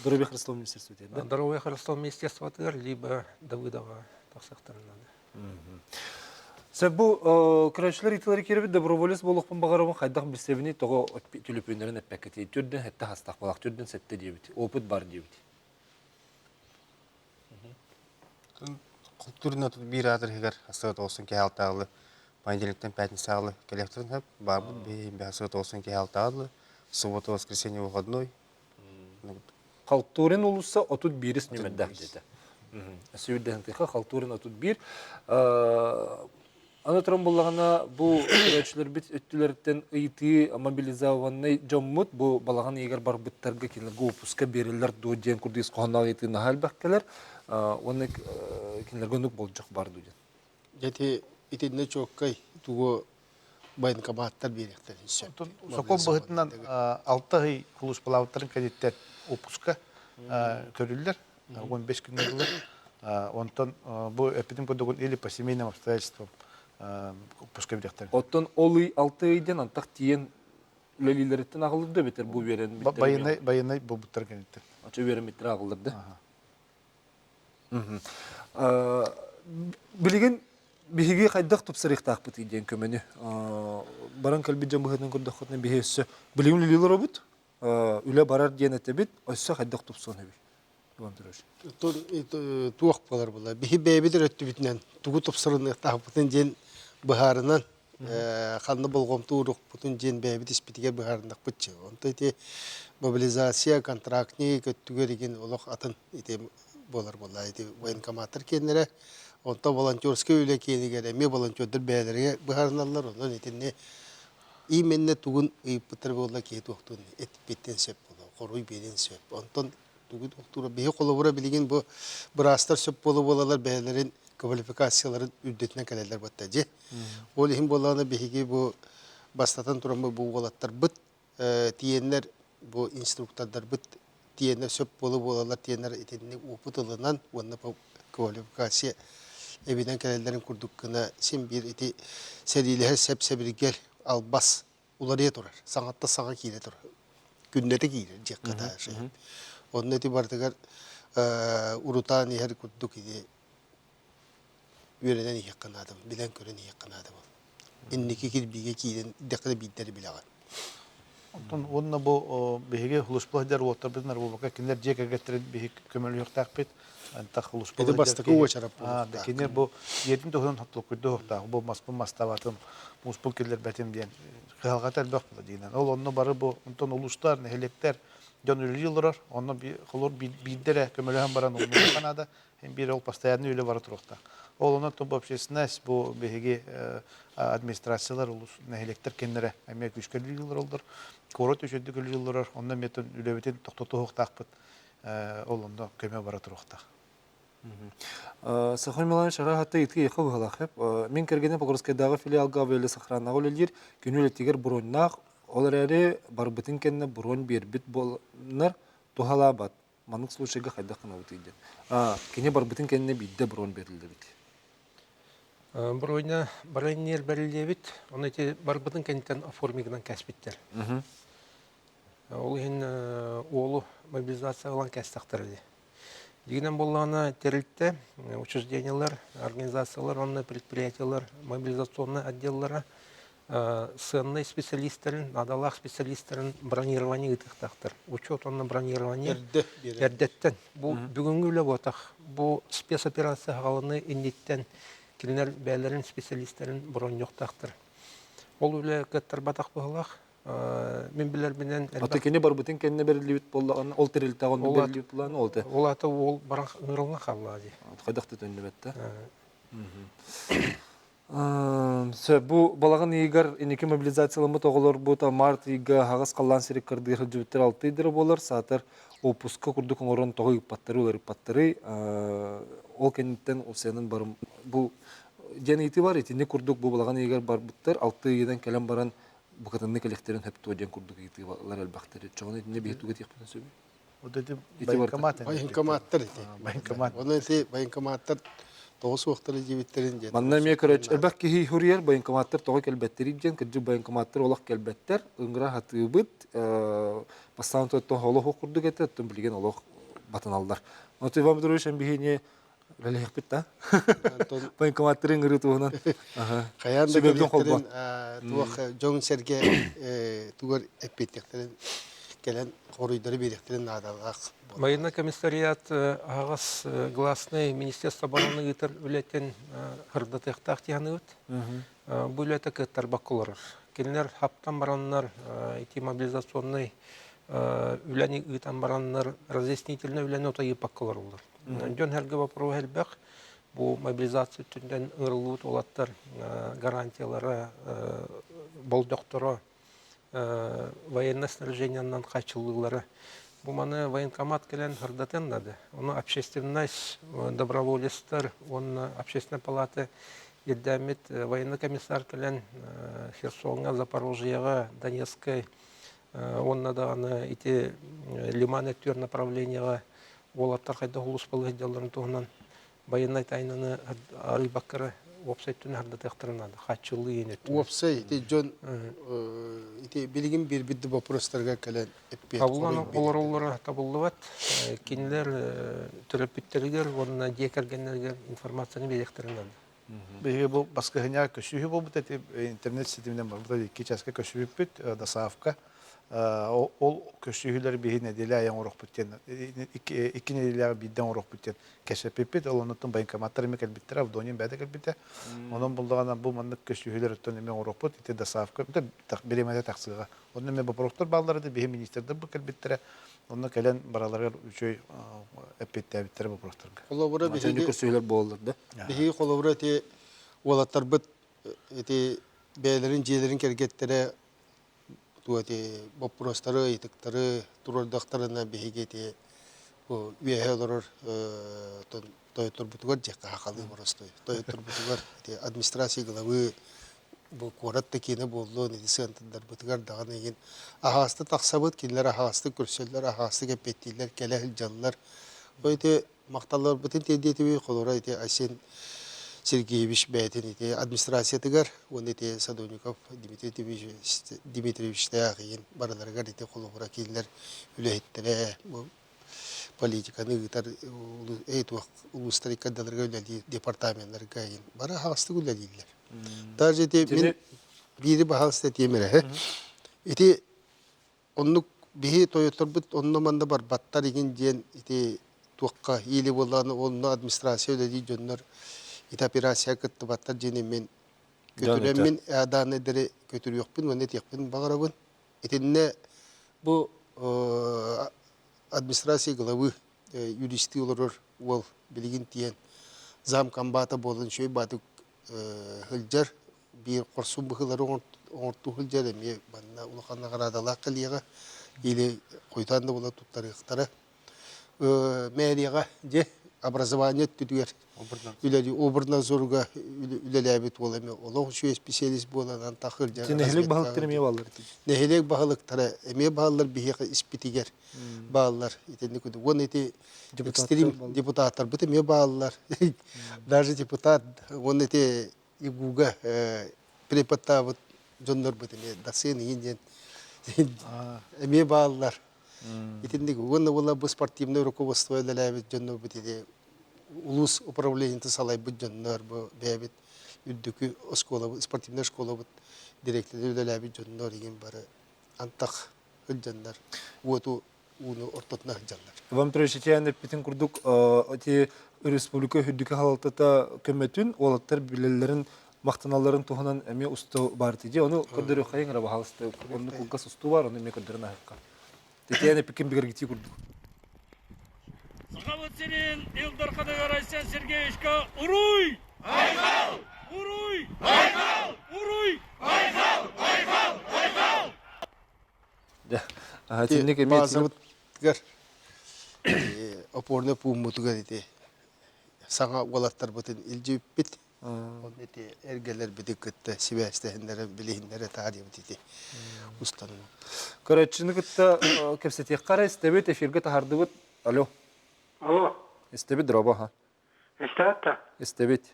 Здоровье Христова министерствота да? Здоровье Христова министерствотыгар либо Давыдова тахсыахтарын наада. Сөп бу көрөөччүлэр итилэри киирбит доброволец буолуохпун баҕарабын хайдах билсэбиний тоҕо түлүпүөннэрин эппэккитий түрдэн сэттэ хастах балах түрдэн сэттэ диэбит опыт бар диэбит Култуурунан биир аадырыһыгар асыа тоҕусын киһи алтаалы понедельниктан пятницаалы кэлиэхтэрин сөп баарбыт биһи асыа тоҕусын киһи алтаалы суббота воскресенье выходной Халтурин уулусса 31 нүмердээх диэтэ. Сүүрдэһин Халтурин 31. Аны туран буллаҕына бу көрөөччүлэрбит өттүлэриттэн ыйытыы мобилизованнай дьоммут бу балаҕан ыйыгар барбыттарга кинилэргэ уоппуска биэрэллэр дуо диэн курдук ис хоһоонноох ыйытыы наһаа элбэх кэлэр. Уонна кинилэргэ оннук болдьох бар дуу диэн. Дьэ итиннэ чуоккай тугу военкоматтар биэриэхтэрин сөп. Сокуон быһыытынан алта ый сулууспалаабыттарын кэриттэн уоппуска көрүллэр. 15 күҥҥэ дылы. Онтон бу эппитим курдук или по семейным обстоятельствам уоппуска биэриэхтэрин. Оттон ол ый алта ый диэн антах тиийэн үлэлиилэриттэн аҕалыр да эбэтэр бу үөрэммиттэр Байыаннай байыаннай буолбуттар кэнниттэн. Очо үөрэммиттэр аҕаллар да. Билигин биһиги хайдах тупсарыахтаахпытый диэн көмөнү баран кэлбит дьон быһыытынан көрдөххүтүнэ биһи өссө билигин үлэлии олоробут үлэ барар диэн этэбит өссө хайдах тупсуон эбит Иван Петрович Туох буолар була биһи бэйэбит эрэ өттүбүтүнэн тугу тупсарыныахтаахпытын диэн быһаарынан ханна болҕомто уурукпутун диэн бэйэбит испитигэр быһаарыннахпыт чы. Онто ити мобилизация, контрактник өттүгэр игин олох атын ити буолар буолла. Ити военкоматтар киэннэрэ, онто волонтерскай үлэ киэнигэр эмиэ волонтердар бэйэлэригэр быһаарыналлар. Онон итинни именно тугун ыйыппыттар буолла киһи туохтуун этпиттэн сөп буолуо, хоруй биэриэн сөп. Онтон тугу туохтуура биһи холобура билигин бу быраастар сөп буола буолалар бэйэлэрин квалификацияларын үрдэтинэн кэлэллэр батта дьи. Ол иһин буоллаҕына биһиги бу бастатан туран бу уолаттарбыт тиэннэр бу инструктордарбыт тиэннэр сөп буола буолалар тиэннэр итинник опыт ылынан уонна квалификация эбинэн кэлэллэрин курдук гына син биир ити сэриилэһэр сэп-сэбиргэл албас уларыйа турар саҥаттан саҥа киирэ турар күннэтэ киирэр диэххэ да онно ити барытыгар урутаан иһэр курдук ити үөрэнэн иһиэххэ наада билэн көрөн иһиэххэ наада инники кирбиигэ киирэн дэххэ биирдэри билэҕин Оттон уонна бу биһиги сулууспалаах дьар уолаттарбытын арбабакка кинилэр дьиэ кэргэттэрин биһиги көмөлөһүөхтээхпит. Антах Это бастакы уочарат буолуохтаах. Кинилэр бу дьиэтин туһунан толкуйдуохтаах. Бу маспын мастаабатым, мууспун киллэрбэтим диэн кыһалҕата элбэх буола диинэн. Ол онно бары бу онтон улуустар, нэһилиэктэр. Дьон үлэлии олорор, онно холур биирдэ эрэ көмөлөһөн баран умнуохха наада. Биир ол постоянный үлэ бара туруохтаах. Ол онон бу общественность, бу биһиги администрациялар, улус нэһилиэктэр кэннэрэ эмиэ күүскэ үлэлии олороллор. Куорат үчүгэйдик үлэлии олорор, онно эмиэ үлэбитин тохтотуохтаахпыт. Ол онно көмө бара туруохтаах. Сахар Миланович араһата итки яха быһалаах Мин кэргэним Покровскайдааҕы филиалга авиалесохранаҕа үлэлиир, күнү үлэтигэр броньнаах, ол эрээри барбытын кэннэ бронь биэрбит буоланнар туһалаабат. Маннык случайга хайдах гынабытый диэн. Кини барбытын кэннэ биирдэ бронь бериллибит. Броня броньер бэриллибит, оны ити барбытын кэнниттэн оформигынан кэспиттэр. Ол иһин уолу мобилизация ылан кэстэхтэр дии. Дигинэн буоллаҕына тэрилтэ, учреждениелар, организациялар уонна предприятиелар мобилизационнай отделлара сыаннай специалистарын, наадалаах специалистарын бронирование ыытыахтаахтар. Учет уонна бронирование эрдэттэн. Бу бүгүҥҥү үлэ буотах. Бу спецоперация хаҕаланы инниттэн кинилэр бэйэлэрин специалистарын бронньуохтаахтар. Ол үлэ кыаттарбатах быһылаах. Мин билэрбинэн Аты кини барбытын кэннэ бэриллибит буоллаҕына, ол тэрилтэҕэ онно бэриллибит буоллаҕына, ол те. Ол ата уол баран ыҥырыллан хаалла дии. Хайдах да төннүбэт да. Сөп, бу балаҕан ыйыгар инники мобилизацияламмыт оҕолорбут март ыйга аһаҕас халлаан сири кырдыы сылдьыбыттар алты ыйдара буолар, саатар опуска курдук оҥорон тоҕо ыыппаттары уларыппаттары ол кэнниттэн УСН барым бу диэн ыйытыы бар итинник курдук бу балаҕан ыйыгар барбыттар алты ыйынан кэлэн баран букатыннык элэхтэрин хөптуо диэн курдук ыйытыылар элбэхтэр. Чоҕун итиннэ биһи тугу этиэхпитин сөбүй? Вот эти военкомат. Военкоматтар ити. Военкомат. Оны ити военкоматтар тоҕо суохтары диэбиттэрин диэн. Манна эмиэ короче элбэх киһи хуруйар военкоматтар тоҕо кэлбэттэрий диэн кырдьык военкоматтар олох кэлбэттэр. Ыҥыра хатыыбыт бастаан тоттон олох курдук этэ, оттон билигин олох батыналлар. Оттон Иван Петрович эн биһини Үлэлиэхпит да. Военкоматтарын ыҥырыы туһунан. Хайаан да кэлиэхтэрин туох дьон-сэргэ тугар эппиэттиэхтэрин кэлэн хоруйдары биэриэхтэрин наадалаах. Военный комиссариат аһаҕас гласный министерство обороны ыытар үлэтин ырдатыахтаах дии Бу үлэтэ кыаттарбакка олорор. Кинилэр хаптан бараннар ити мобилизационнай үлэни ыытан бараннар разъяснительнай үлэни отайыппакка олороллор. Дьон эргэ боппуруоһа элбэх. Бу мобилизация өттүнэн ыҥырыллыбыт уолаттар гарантиялара, болдьохторо, военное снаряжениенан хааччыллыылара. Бу маны военкомат кэлэн сырдатыан наада. Ону общественность, доброволецтар уонна общественная палата ирдээммит военный комиссар кэлэн Херсоҥҥа, Запорожьеҕа, Донецкай уонна даҕаны ити Лиман өттүгэр направлениеҕа уолаттар хайдах улууспалыы сылдьалларын туһунан байыаннай тайнаны арыйбакка эрэ уопсай өттүн ардатыахтарын наада хааччыллыы иһин өттүнэн. Уопсай ити дьон ити билигин биэрбит да боппуруостарга кэлэн эппиэт Табыллан олороллоро табыллыбат. Кинилэр төрөппүттэригэр уонна дьиэ кэргэннэригэр информацияны биэриэхтэрин наада. Биһиги бу баскыһыня көсүүһү буолбут эти интернет ситиминэн барбыта икки чааска көсүбүппүт досаавка. Ол көсүүһүлэр биһи нэдиэлэ айан оҥоруохпут диэн икки нэдиэлэҕэ биирдэ оҥоруохпут диэн кэпсэппиппит. Ол оннуттан военкоматтар эмиэ кэлбиттэрэ, Авдонин бэйэтэ кэлбитэ. Онон буллаҕына бу маннык көсүүһүлэр оттон эмиэ оҥоруохпут. Ити досаавка бириэмэтэ тахсыаҕа. Онно эмиэ боппуруостар бааллар этэ, биһи министрдэр бу кэлбиттэрэ. Онно кэлэн бараларыгар үчүгэй эппиэттээбиттэрэ боппуруостарга. Холобура биһиги көрсүһүүлэр буолаллар да. Биһиги холобура ити уолаттарбыт ити бэйэлэрин дьиэлэрин кэргэттэрэ ту ити боппуруостары, ыйытыктары туруордахтарына биһиги ити бу үөһэ олорор тойотторбутугар диэххэ хахалыы боростуой тойотторбутугар ити администрация главы бу куорат да киинэ буоллун ити сыантырдарбытыгар даҕаны игин аһаҕастык тахсабыт кинилэр аһаҕастык көрсөллөр аһаҕастык эппиэттииллэр кэлэ сылдьаллар бу ити махталларбытын тиэрдиэтибит холобура ити Айсен Сергеевич бэйэтин ити администрациятыгар уонна ити Садовников Дмитрий Дмитриевичтээх игин барыларыгар ити холобура кинилэр үлэһиттэрэ бу политиканы ыытар туох улуустар иккардаларга үлэлиир департаменнарга игин бары аһаҕастык үлэлииллэр. Даже ити мин биири баһаалыста этиэм эрэ. Ити оннук биһи тойотторбут онно-манна барбаттар игин диэн ити туохха или буоллаҕына онно администрация үлэлиир дьоннор ити операция кыттыбаттар диэн мин көтүрэммин дааннайдары көтүрүөхпүн уонна этиэхпин баҕарабын. Итиннэ бу. администрация главы юристыы олорор уол билигин тиийэн зам комбата буолан үчүгэй баатык сылдьар биир хорсун быһыылары оҥортуу сылдьар эмиэ манна улахан наҕараадалаах кэлиэҕэ или хойутаан да буола туттарыахтара мэрияҕа дьэ образование өттүтүгэр үлэлии обрнадзорга үлэлээбит уол эмиэ олох үчүгэй специалист буолан антах сылдьар Нэһилиэк баһылыктара эмиэ бааллар нэһилиэк баһылыктара эмиэ бааллар биһиэхэ испитигэр бааллар итинник уонна ити экстрим депутаттарбыт эмиэ бааллар даже депутат уонна ити ИГУга преподтаабыт дьоннорбут эмиэ Дасыан иин диэн эмиэ бааллар. Итинник уонна була бу спортивное руководство үлэлээбит дьоннорбут ити улуус управлениетын салайбыт дьоннор бу бэйэбит үрдүкү оскуолабыт спортивнай школабыт директоры үлэлээбит дьоннор игин бары антах сылдьаннар уоту ууну ортотуна сылдьаллар. Иван Петрович итиэн эппитин курдук ити республика үрдүкү халалтата көмөтүн уолаттар билэллэрин махтаналларын туһунан эмиэ усту баар тиди ону көрдөрүөххэйиҥ эрэ баһаалыста онну кылгас устуу бар ону эмиэ көрдөрөн аһыкка титиэн эппиккин бигэргитии курдук Сахабыт сирин Ил Дарханыгар Айсен Сергеевичка уруй! Айхал! Уруй! Айхал! Уруй! Айхал! Айхал! Айхал! Итинник эмиэ базабытыгар опорный пууммутугар ити саҥа уолаттарбытын илдьиппит. Онно ити эргэлэрбитин кытта сибээстэһиннэрэ билиһиннэрэ таарыйабыт ити устан. Көрөөччүнү кытта кэпсэтиэххэ эрэ истэбит, эфиргэ таһардыбыт. Алло. Алло. Истэбит дроба ха. Истэбит Истэбит.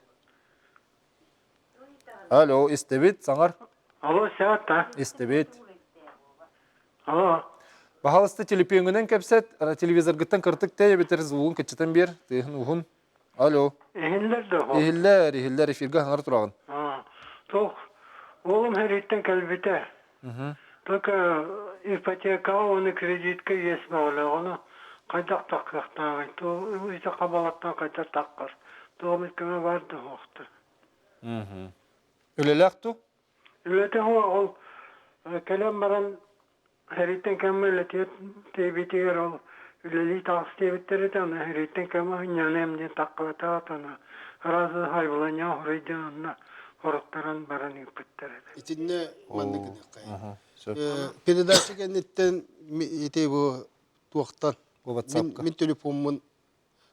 Алло, истэбит, саҥар. Алло, истэбит да? Истэбит. Алло. Баһалыста телепиөҥүнэн кэпсэт, телевизоргыттан кыртык тэй эбэтэр звугун кыччатан биэр, тыаһын уһун. Алло. Иһиллэр да Иһиллэр, иһиллэр, эфиргэ хаҥар тураҕын. Туох, уолум сэрииттэн кэлбитэ. Только ипотекаҕа уонна кредитка иэс бөҕөлөөх, ону хайдах таххыахтааҕый, ити хабалаттан хайдах таххар, туох эмит көмө баар да суохта. Үлэлээх ту? Үлэтэ суох, ол кэлэн баран сэрииттэн кэмҥэ үлэтигэр тиийбитигэр ол үлэлии таҕыс диэбиттэр этэ, аны сэрииттэн кэмҥэ сынньаныам диэн таххыбатаҕа аны сразу хайбыланньаҕа хоруйдуон онно хоруттаран баран ыыппыттар этэ. Итиннэ маннык гыныаххайын. Передача кэнниттэн ити бу туохтан мин телефоммун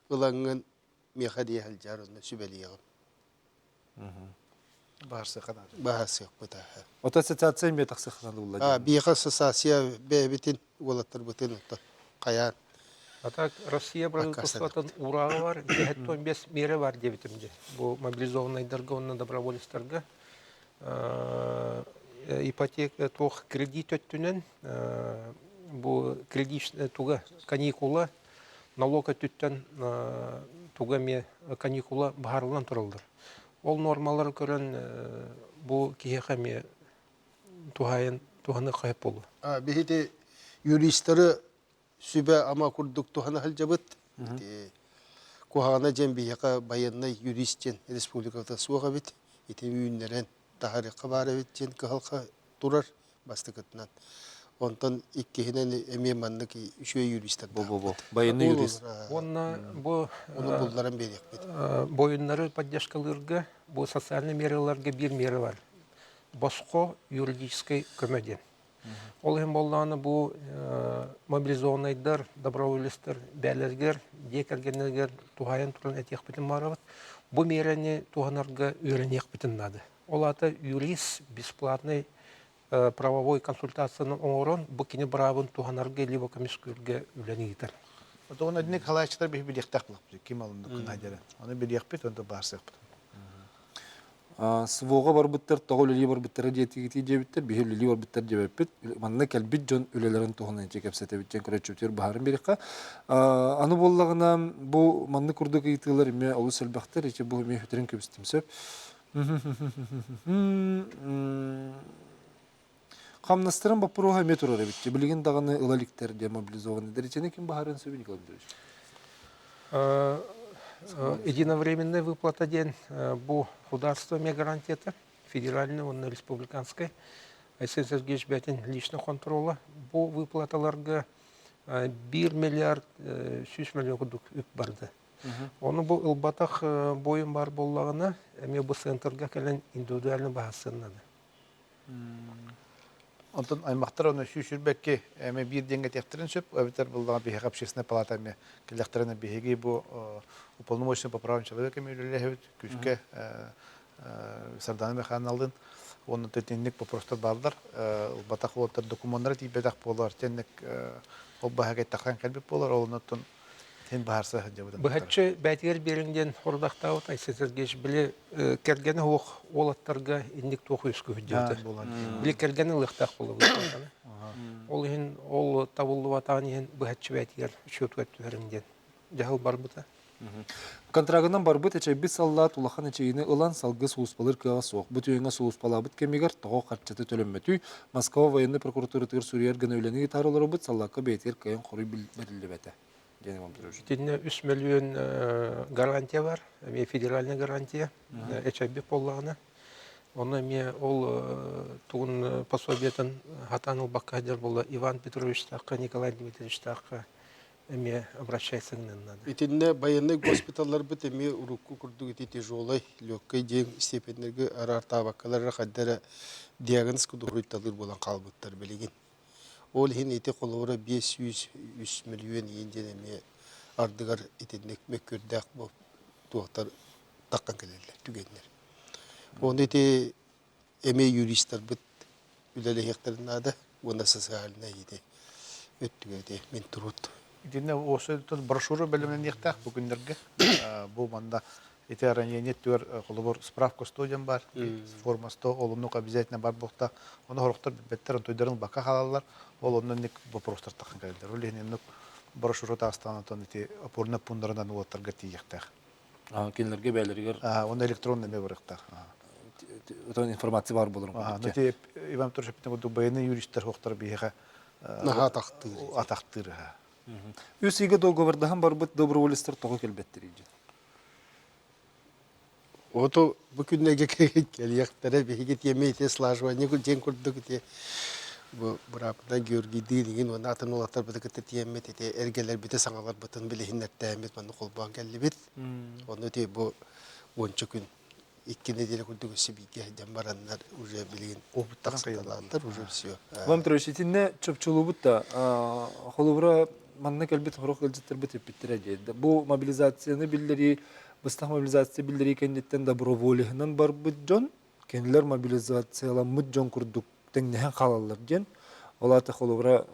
ылаҥҥын миэхэ дии сылдьар онно сүбэлиэҕим. Баһарсыахха наада. Баһарсыахпыт аха. Ото ассоциация эмиэ тахсыахха наада булла. А биэхэ ассоциация бэйэбитин уолаттарбытын отто хайаан. А так Россия правительствотын урааҕа бар, 75 миэрэ бар диэбитим дии. Бу мобилизованнайдарга уонна доброволецтарга ипотека туох кредит өттүнэн бу кредит туга каникула налог өттүттэн туга эмиэ каникула быһаарыллан тураллар. Ол нуормалары көрөн бу киһиэхэ эмиэ туһаайан туһаныахха сөп буолуо. Биһиги юристары сүбэ-ама курдук туһана сылдьабыт. Куһаҕана диэн биһиэхэ байыаннай юрист диэн республиката суох эбит. Ити үүннэрэн таһарыахха баар эбит диэн кыһалҕа турар бастакытынан. Онтон иккиһинэн эмиэ маннык үчүгэй юристар Бу бу бу. Байыаннай юрист. Уонна бу Ону булларан биэриэхпит. Буойуннары поддержкалыырга бу социальный мераларга биир мера бар. Босхо юридическай көмө диэн. Ол иһин буоллаҕына бу мобилизованнайдар, доброволецтар бээлэригэр, дьиэ кэргэннэригэр туһаайан туран этиэхпитин баарабыт. Бу миэрэни туһанарга үөрэниэхпитин наада. Ол аата юрист бесплатный правовой консультацияны оҥорон, бу кини быраабын туһанарга либо көмүскүүргэ үлэни ыытар. Отон одник халааччылар биһи билиэхтээх булаппыт. Ким алынды кынайдары. Оны билиэхпит, онто баарсыахпыт. СВО-ҕа барбыттар тоҕо үлэлии барбыттара диэтигитий диэбиттэр, биһи үлэлии барбыттар диэбэппит. Манна кэлбит дьон үлэлэрин туһунан ити кэпсэтэбит диэн көрөөччүбүтүгэр быһааран биэриэххэ. Аны буоллаҕына, бу маннык курдук ыйытыылар эмиэ олус элбэхтэр. Ити бу эмиэ хүтэрин кэбистим сөп. Хамнастарын боппуруоһа эмиэ турар эбит. Билигин даҕаны ыла иликтэр демобилизованныйдар. Итини ким баһарыан сөбүй, Николай Дмитриевич? Единовременная выплата диэн бу государство эмиэ гарантията, федеральный уонна республиканскай. Айсен Сергеевич бэйэтин личный контрола бу выплаталарга. 1 миллиард 100 миллион курдук үп барды. Ону бу ылбатах буойун бар буоллаҕына, эмиэ бу центрга кэлэн индивидуально баһассыннаны. Онтон аймахтар оны сүүсүрбэкки эми биир диэҥҥэ этиэхтэрин сөп, эбэтэр буллаҕа биһиэхэ общественная палата эмиэ кэллэхтэринэ биһиги бу уполномоченный по правам человека эми үлэлэһэбит, күүскэ Сардана Михайловналыын уонна итинник вопростар бааллар. Ылбатах уолаттар докумуоннара тиийбэтэх буолар, тэнник ол баһа кэтэхтэн кэлбит буолар, ол оннуттан син баһарса сылдьабыт. Быһаччы бээтигэр биэриҥ диэн хорудахтаабыт Айсен Сергеевич били кэргэнэ суох уолаттарга инник туох үөскүүһүт диэбитэ. Били кэргэн ылыахтаах буолабыт. Ол иһин ол табыллыбатаҕын иһин быһаччы бээтигэр счетугар түһэриҥ диэн дьаһал барбыта. Контрагынан барбыт эчэйбит саллаат улахан эчэйиини ылан салгыы сулууспалыыр кыаҕа суох. Бу түгэҥҥэ сулууспалаабыт кэмигэр тоҕо харчыта төлөммөтүй, Москва военнай прокуратуратыгар суруйар гына үлэни ыытаары олоробут, саллаакка бэйэтигэр кыайан хоруй бэриллибэтэ. Диэн Иван Петрович. Итиннэ 3 мөлүйүөн гарантия бар, эмиэ федеральная гарантия, эчэйбит буоллаҕына. Онно эмиэ ол тугун пособиетын хатаан ылбакка сылдьар буолла Иван Петровичтаахха, Николай Дмитриевичтаахха эмиэ обращайсыҥ наада. Итиннэ байыаннай госпиталларбыт эмиэ урукку курдук ити тяжелай, легкай диэн степеннэргэ араартаабаккалар эрэ хайда эрэ диагноз кудуһуруйталыыр буолан хаалбыттар билигин. Ол иһин ити холобура 503 мөлүйүөн иин диэн эмиэ ардыгар итинник мөккүөрдээх туохтар таххан кэлэллэр түгэннэр. Оны ити эмиэ юристарбыт үлэлэһиэхтэрин наада уонна социальнай ити өттүгэр ити мин труд. Итиннэ осы брошюра бэлэмнэниэхтээх бу күннэргэ. Бу манна ити ранение өттүгэр холобур справка 100 диэн бар, форма 100, ол оннук обязательно бар буолта. Ону сорохтор билбэттэр, онтуйдарын ылбакка хаалаллар. Ол онно инник вопростар таххан кэлэллэр. Ол иһин инник брошюра таастаан отон ити опорный пуннарынан уолаттарга тиийиэхтээх. Кинилэргэ бэйэлэригэр Уонна электронный эмиэ барыахтаах. Отон информация баар болорун Ну ити Иван Петрович эппитин курдук байыаннай юристар суохтар биһиэхэ Наһаа атахтыыр. Атахтыыр. Үс ыйга договордаһан барбыт доброволецтар тоҕо кэлбэттэрий дьон? Ото бу күннэргэ кэлиэхтэрэ биһиги тиэмэ ити слаживание диэн курдук ити бу бырааппытынан Георгийдыын иҥин уонна атын уолаттарбыты кытта тиэммит ити эргэлэрбити саҥаларбытын билиһиннэртээммит манна холбоон кэллибит. Онно ити бу уонча күн икки неделя курдук өссө бииргэ сылдьан бараннар уже билигин тахсыталааттар уже все. Иван Петрович, итиннэ чопчулуубут да холобура манна кэлбит сорох ыалдьыттарбыт эппиттэрэ дии. Бу мобилизацияны биллэрии быстах мобилизация биллэрии кэнниттэн доброволеһынан барбыт дьон кинилэр мобилизацияламмыт дьон курдук тэҥнэһэн хаалаллар диэн ол аата холобура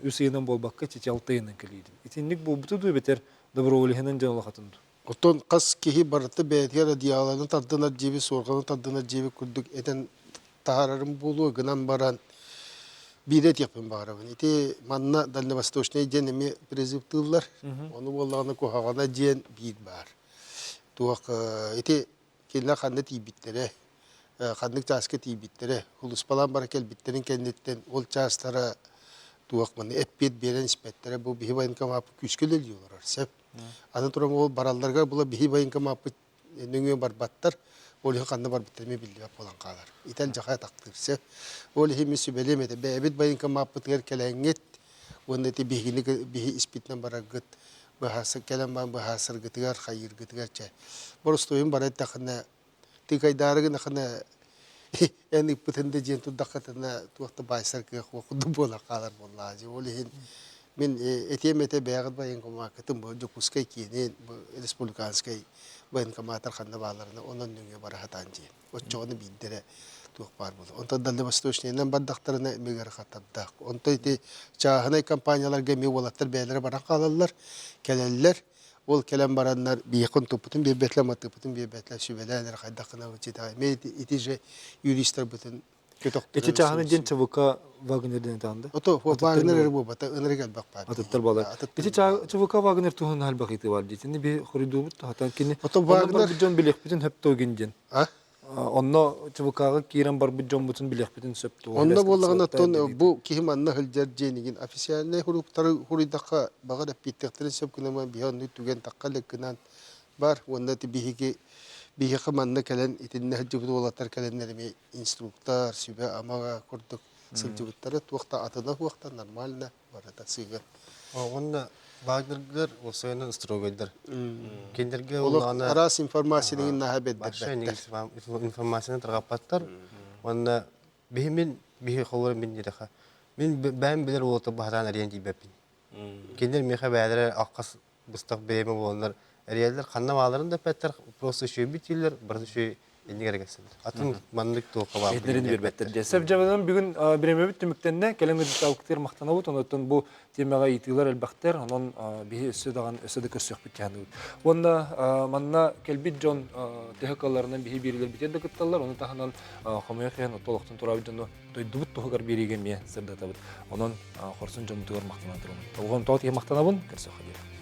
үс ыйынан буолбакка чичи алта ыйынан кэлиидин. Итинник буолбуту дуу эбэтэр доброволеһынан дьон улахатын дуу? Оттон хас киһи барыта бэйэтигэр одеяланы тардынар диэбит, суорҕаны тардынар диэбит курдук этэн таһаарарым буолуо гынан баран биирэ этиэхпин баҕарабын. Ити манна Дальневосточнай диэн эмиэ призывтыыллар. Ону буоллаҕына куһаҕана диэн биир баар. Туох ити кинилэр ханна тиийбиттэрэ, ханнык чааска тиийбиттэрэ, сулууспалаан бара кэлбиттэрин кэнниттэн ол чаастара туох маны эппиэт биэрэн испэттэрэ бу биһи военкомаппыт күүскэ үлэлии олорор сөп. Аны туран ол баралларыгар була биһи военкомаппыт нөҥүө барбаттар, ол иһин ханна барбыттара эмиэ биллибэт буолан хаалар. Итэн дьаха атахтыыр сөп. Ол иһин мин сүбэлиэм этэ, бэйэбит военкомаппытыгар кэлэҥҥит уонна ити биһигини биһи испитинэн бараргыт быһаарса кэлэн баран быһаарсаргытыгар, хайыыргытыгар чэ. Боростуойун бара эттэххинэ, тыыкайдаары гынаххына эн ыппытын да дьиэн турдаххытына туох да баайсар кыах курдук буола хаалар буоллаҕа дии. Ол иһин мин этиэм этэ бэйэҕит военкомаккытын бу Дьокуускай киинин, бу республиканскай военкоматтар ханна баалларына онон нөҥүө бара сатаан дьиэн. Оччоҕуна биирдэрэ туох баар буолар. Онтон Дальневосточнайынан бардахтарына эмиэ ыарахаттардаах. Онтон ити чааһынай компанияларга эмиэ уолаттар бэйэлэрэ баран хаалаллар, кэлэллэр. Ол кэлэн бараннар биһиэхэ онтуппутун биэрбэтилэр, матыыппытын биэрбэтилэр, сүбэлээн эрэ хайдах гынабыт дьиэтэҕэ. Эмиэ ити же юристарбытын Ити чааһына диэн ЧВК Вагнер диэн этаҕын да? Ото Вагнер эрэ буолбата, ынырык элбэх баар. Атыттар балар. Ити ЧВК Вагнер туһунан элбэх ыйытыы бар диэтини би хоруйдуубут хатан кини Ото Вагнер дьон билиэхпитин хөптөөгүн диэн. Онно ЧВК-га киирэн барбыт дьоммутун билиэхпитин сөп туох. Онно буоллаҕына оттон бу киһи манна сылдьар диэнигин официальнай хуруктары хуруйдахха баҕар эппиэттэхтэрин сөп гынан биһи оннук түгэн тахха илик гынан бар уонна ити биһиги биһиэхэ манна кэлэн итиннэ сылдьыбыт уолаттар кэлэннэр эмиэ инструктор, сүбэ-ама курдук сылдьыбыттара туох да атына суох да нормально барыта сыыгын. Уонна Вагнергар уопсайынан строгайдар. Кинилэргэ Олох араас информацияны наһаа бэрдэрбэттэр. Информацияны тарҕаппаттар. Уонна биһи мин биһи холор мин диэтэхэ мин бэйэм билэр уолаттар баһатаан эрийэн тиийбэппин. Кинилэр миэхэ бэйэлэрэ алхас быстах бириэмэ буоланнар эрийэллэр ханна бааларын да эппэттэр просто үчүгэйбит дииллэр барыта үчүгэй иннигэр кэлсэллэр. Атын маннык туохха баар Этнэрин биэрбэттэр диэн. Сөп дьабынан бүгүн бириэмэбит түмүктэннэ. Кэлэн ыыталыктыыр махтанабыт. Онон бу тиэмэҕэ ыйытыылар элбэхтэр. Онон биһи өссө даҕаны өссө да көрсүөхпүт дьаһаныбыт. Уонна манна кэлбит дьон төһө кыалларынан биһи биэриилэрбитигэр да кытталлар. Ону таһынан хомойуох иһин олохтон тураабыт дьону дойдубут туһугар биэриигэ эмиэ сырдатабыт. Онон хорсун дьоммутугар махтанан турабын. Толҕомтоҕут иһин махтанабын. Көрсүөххэ диэри.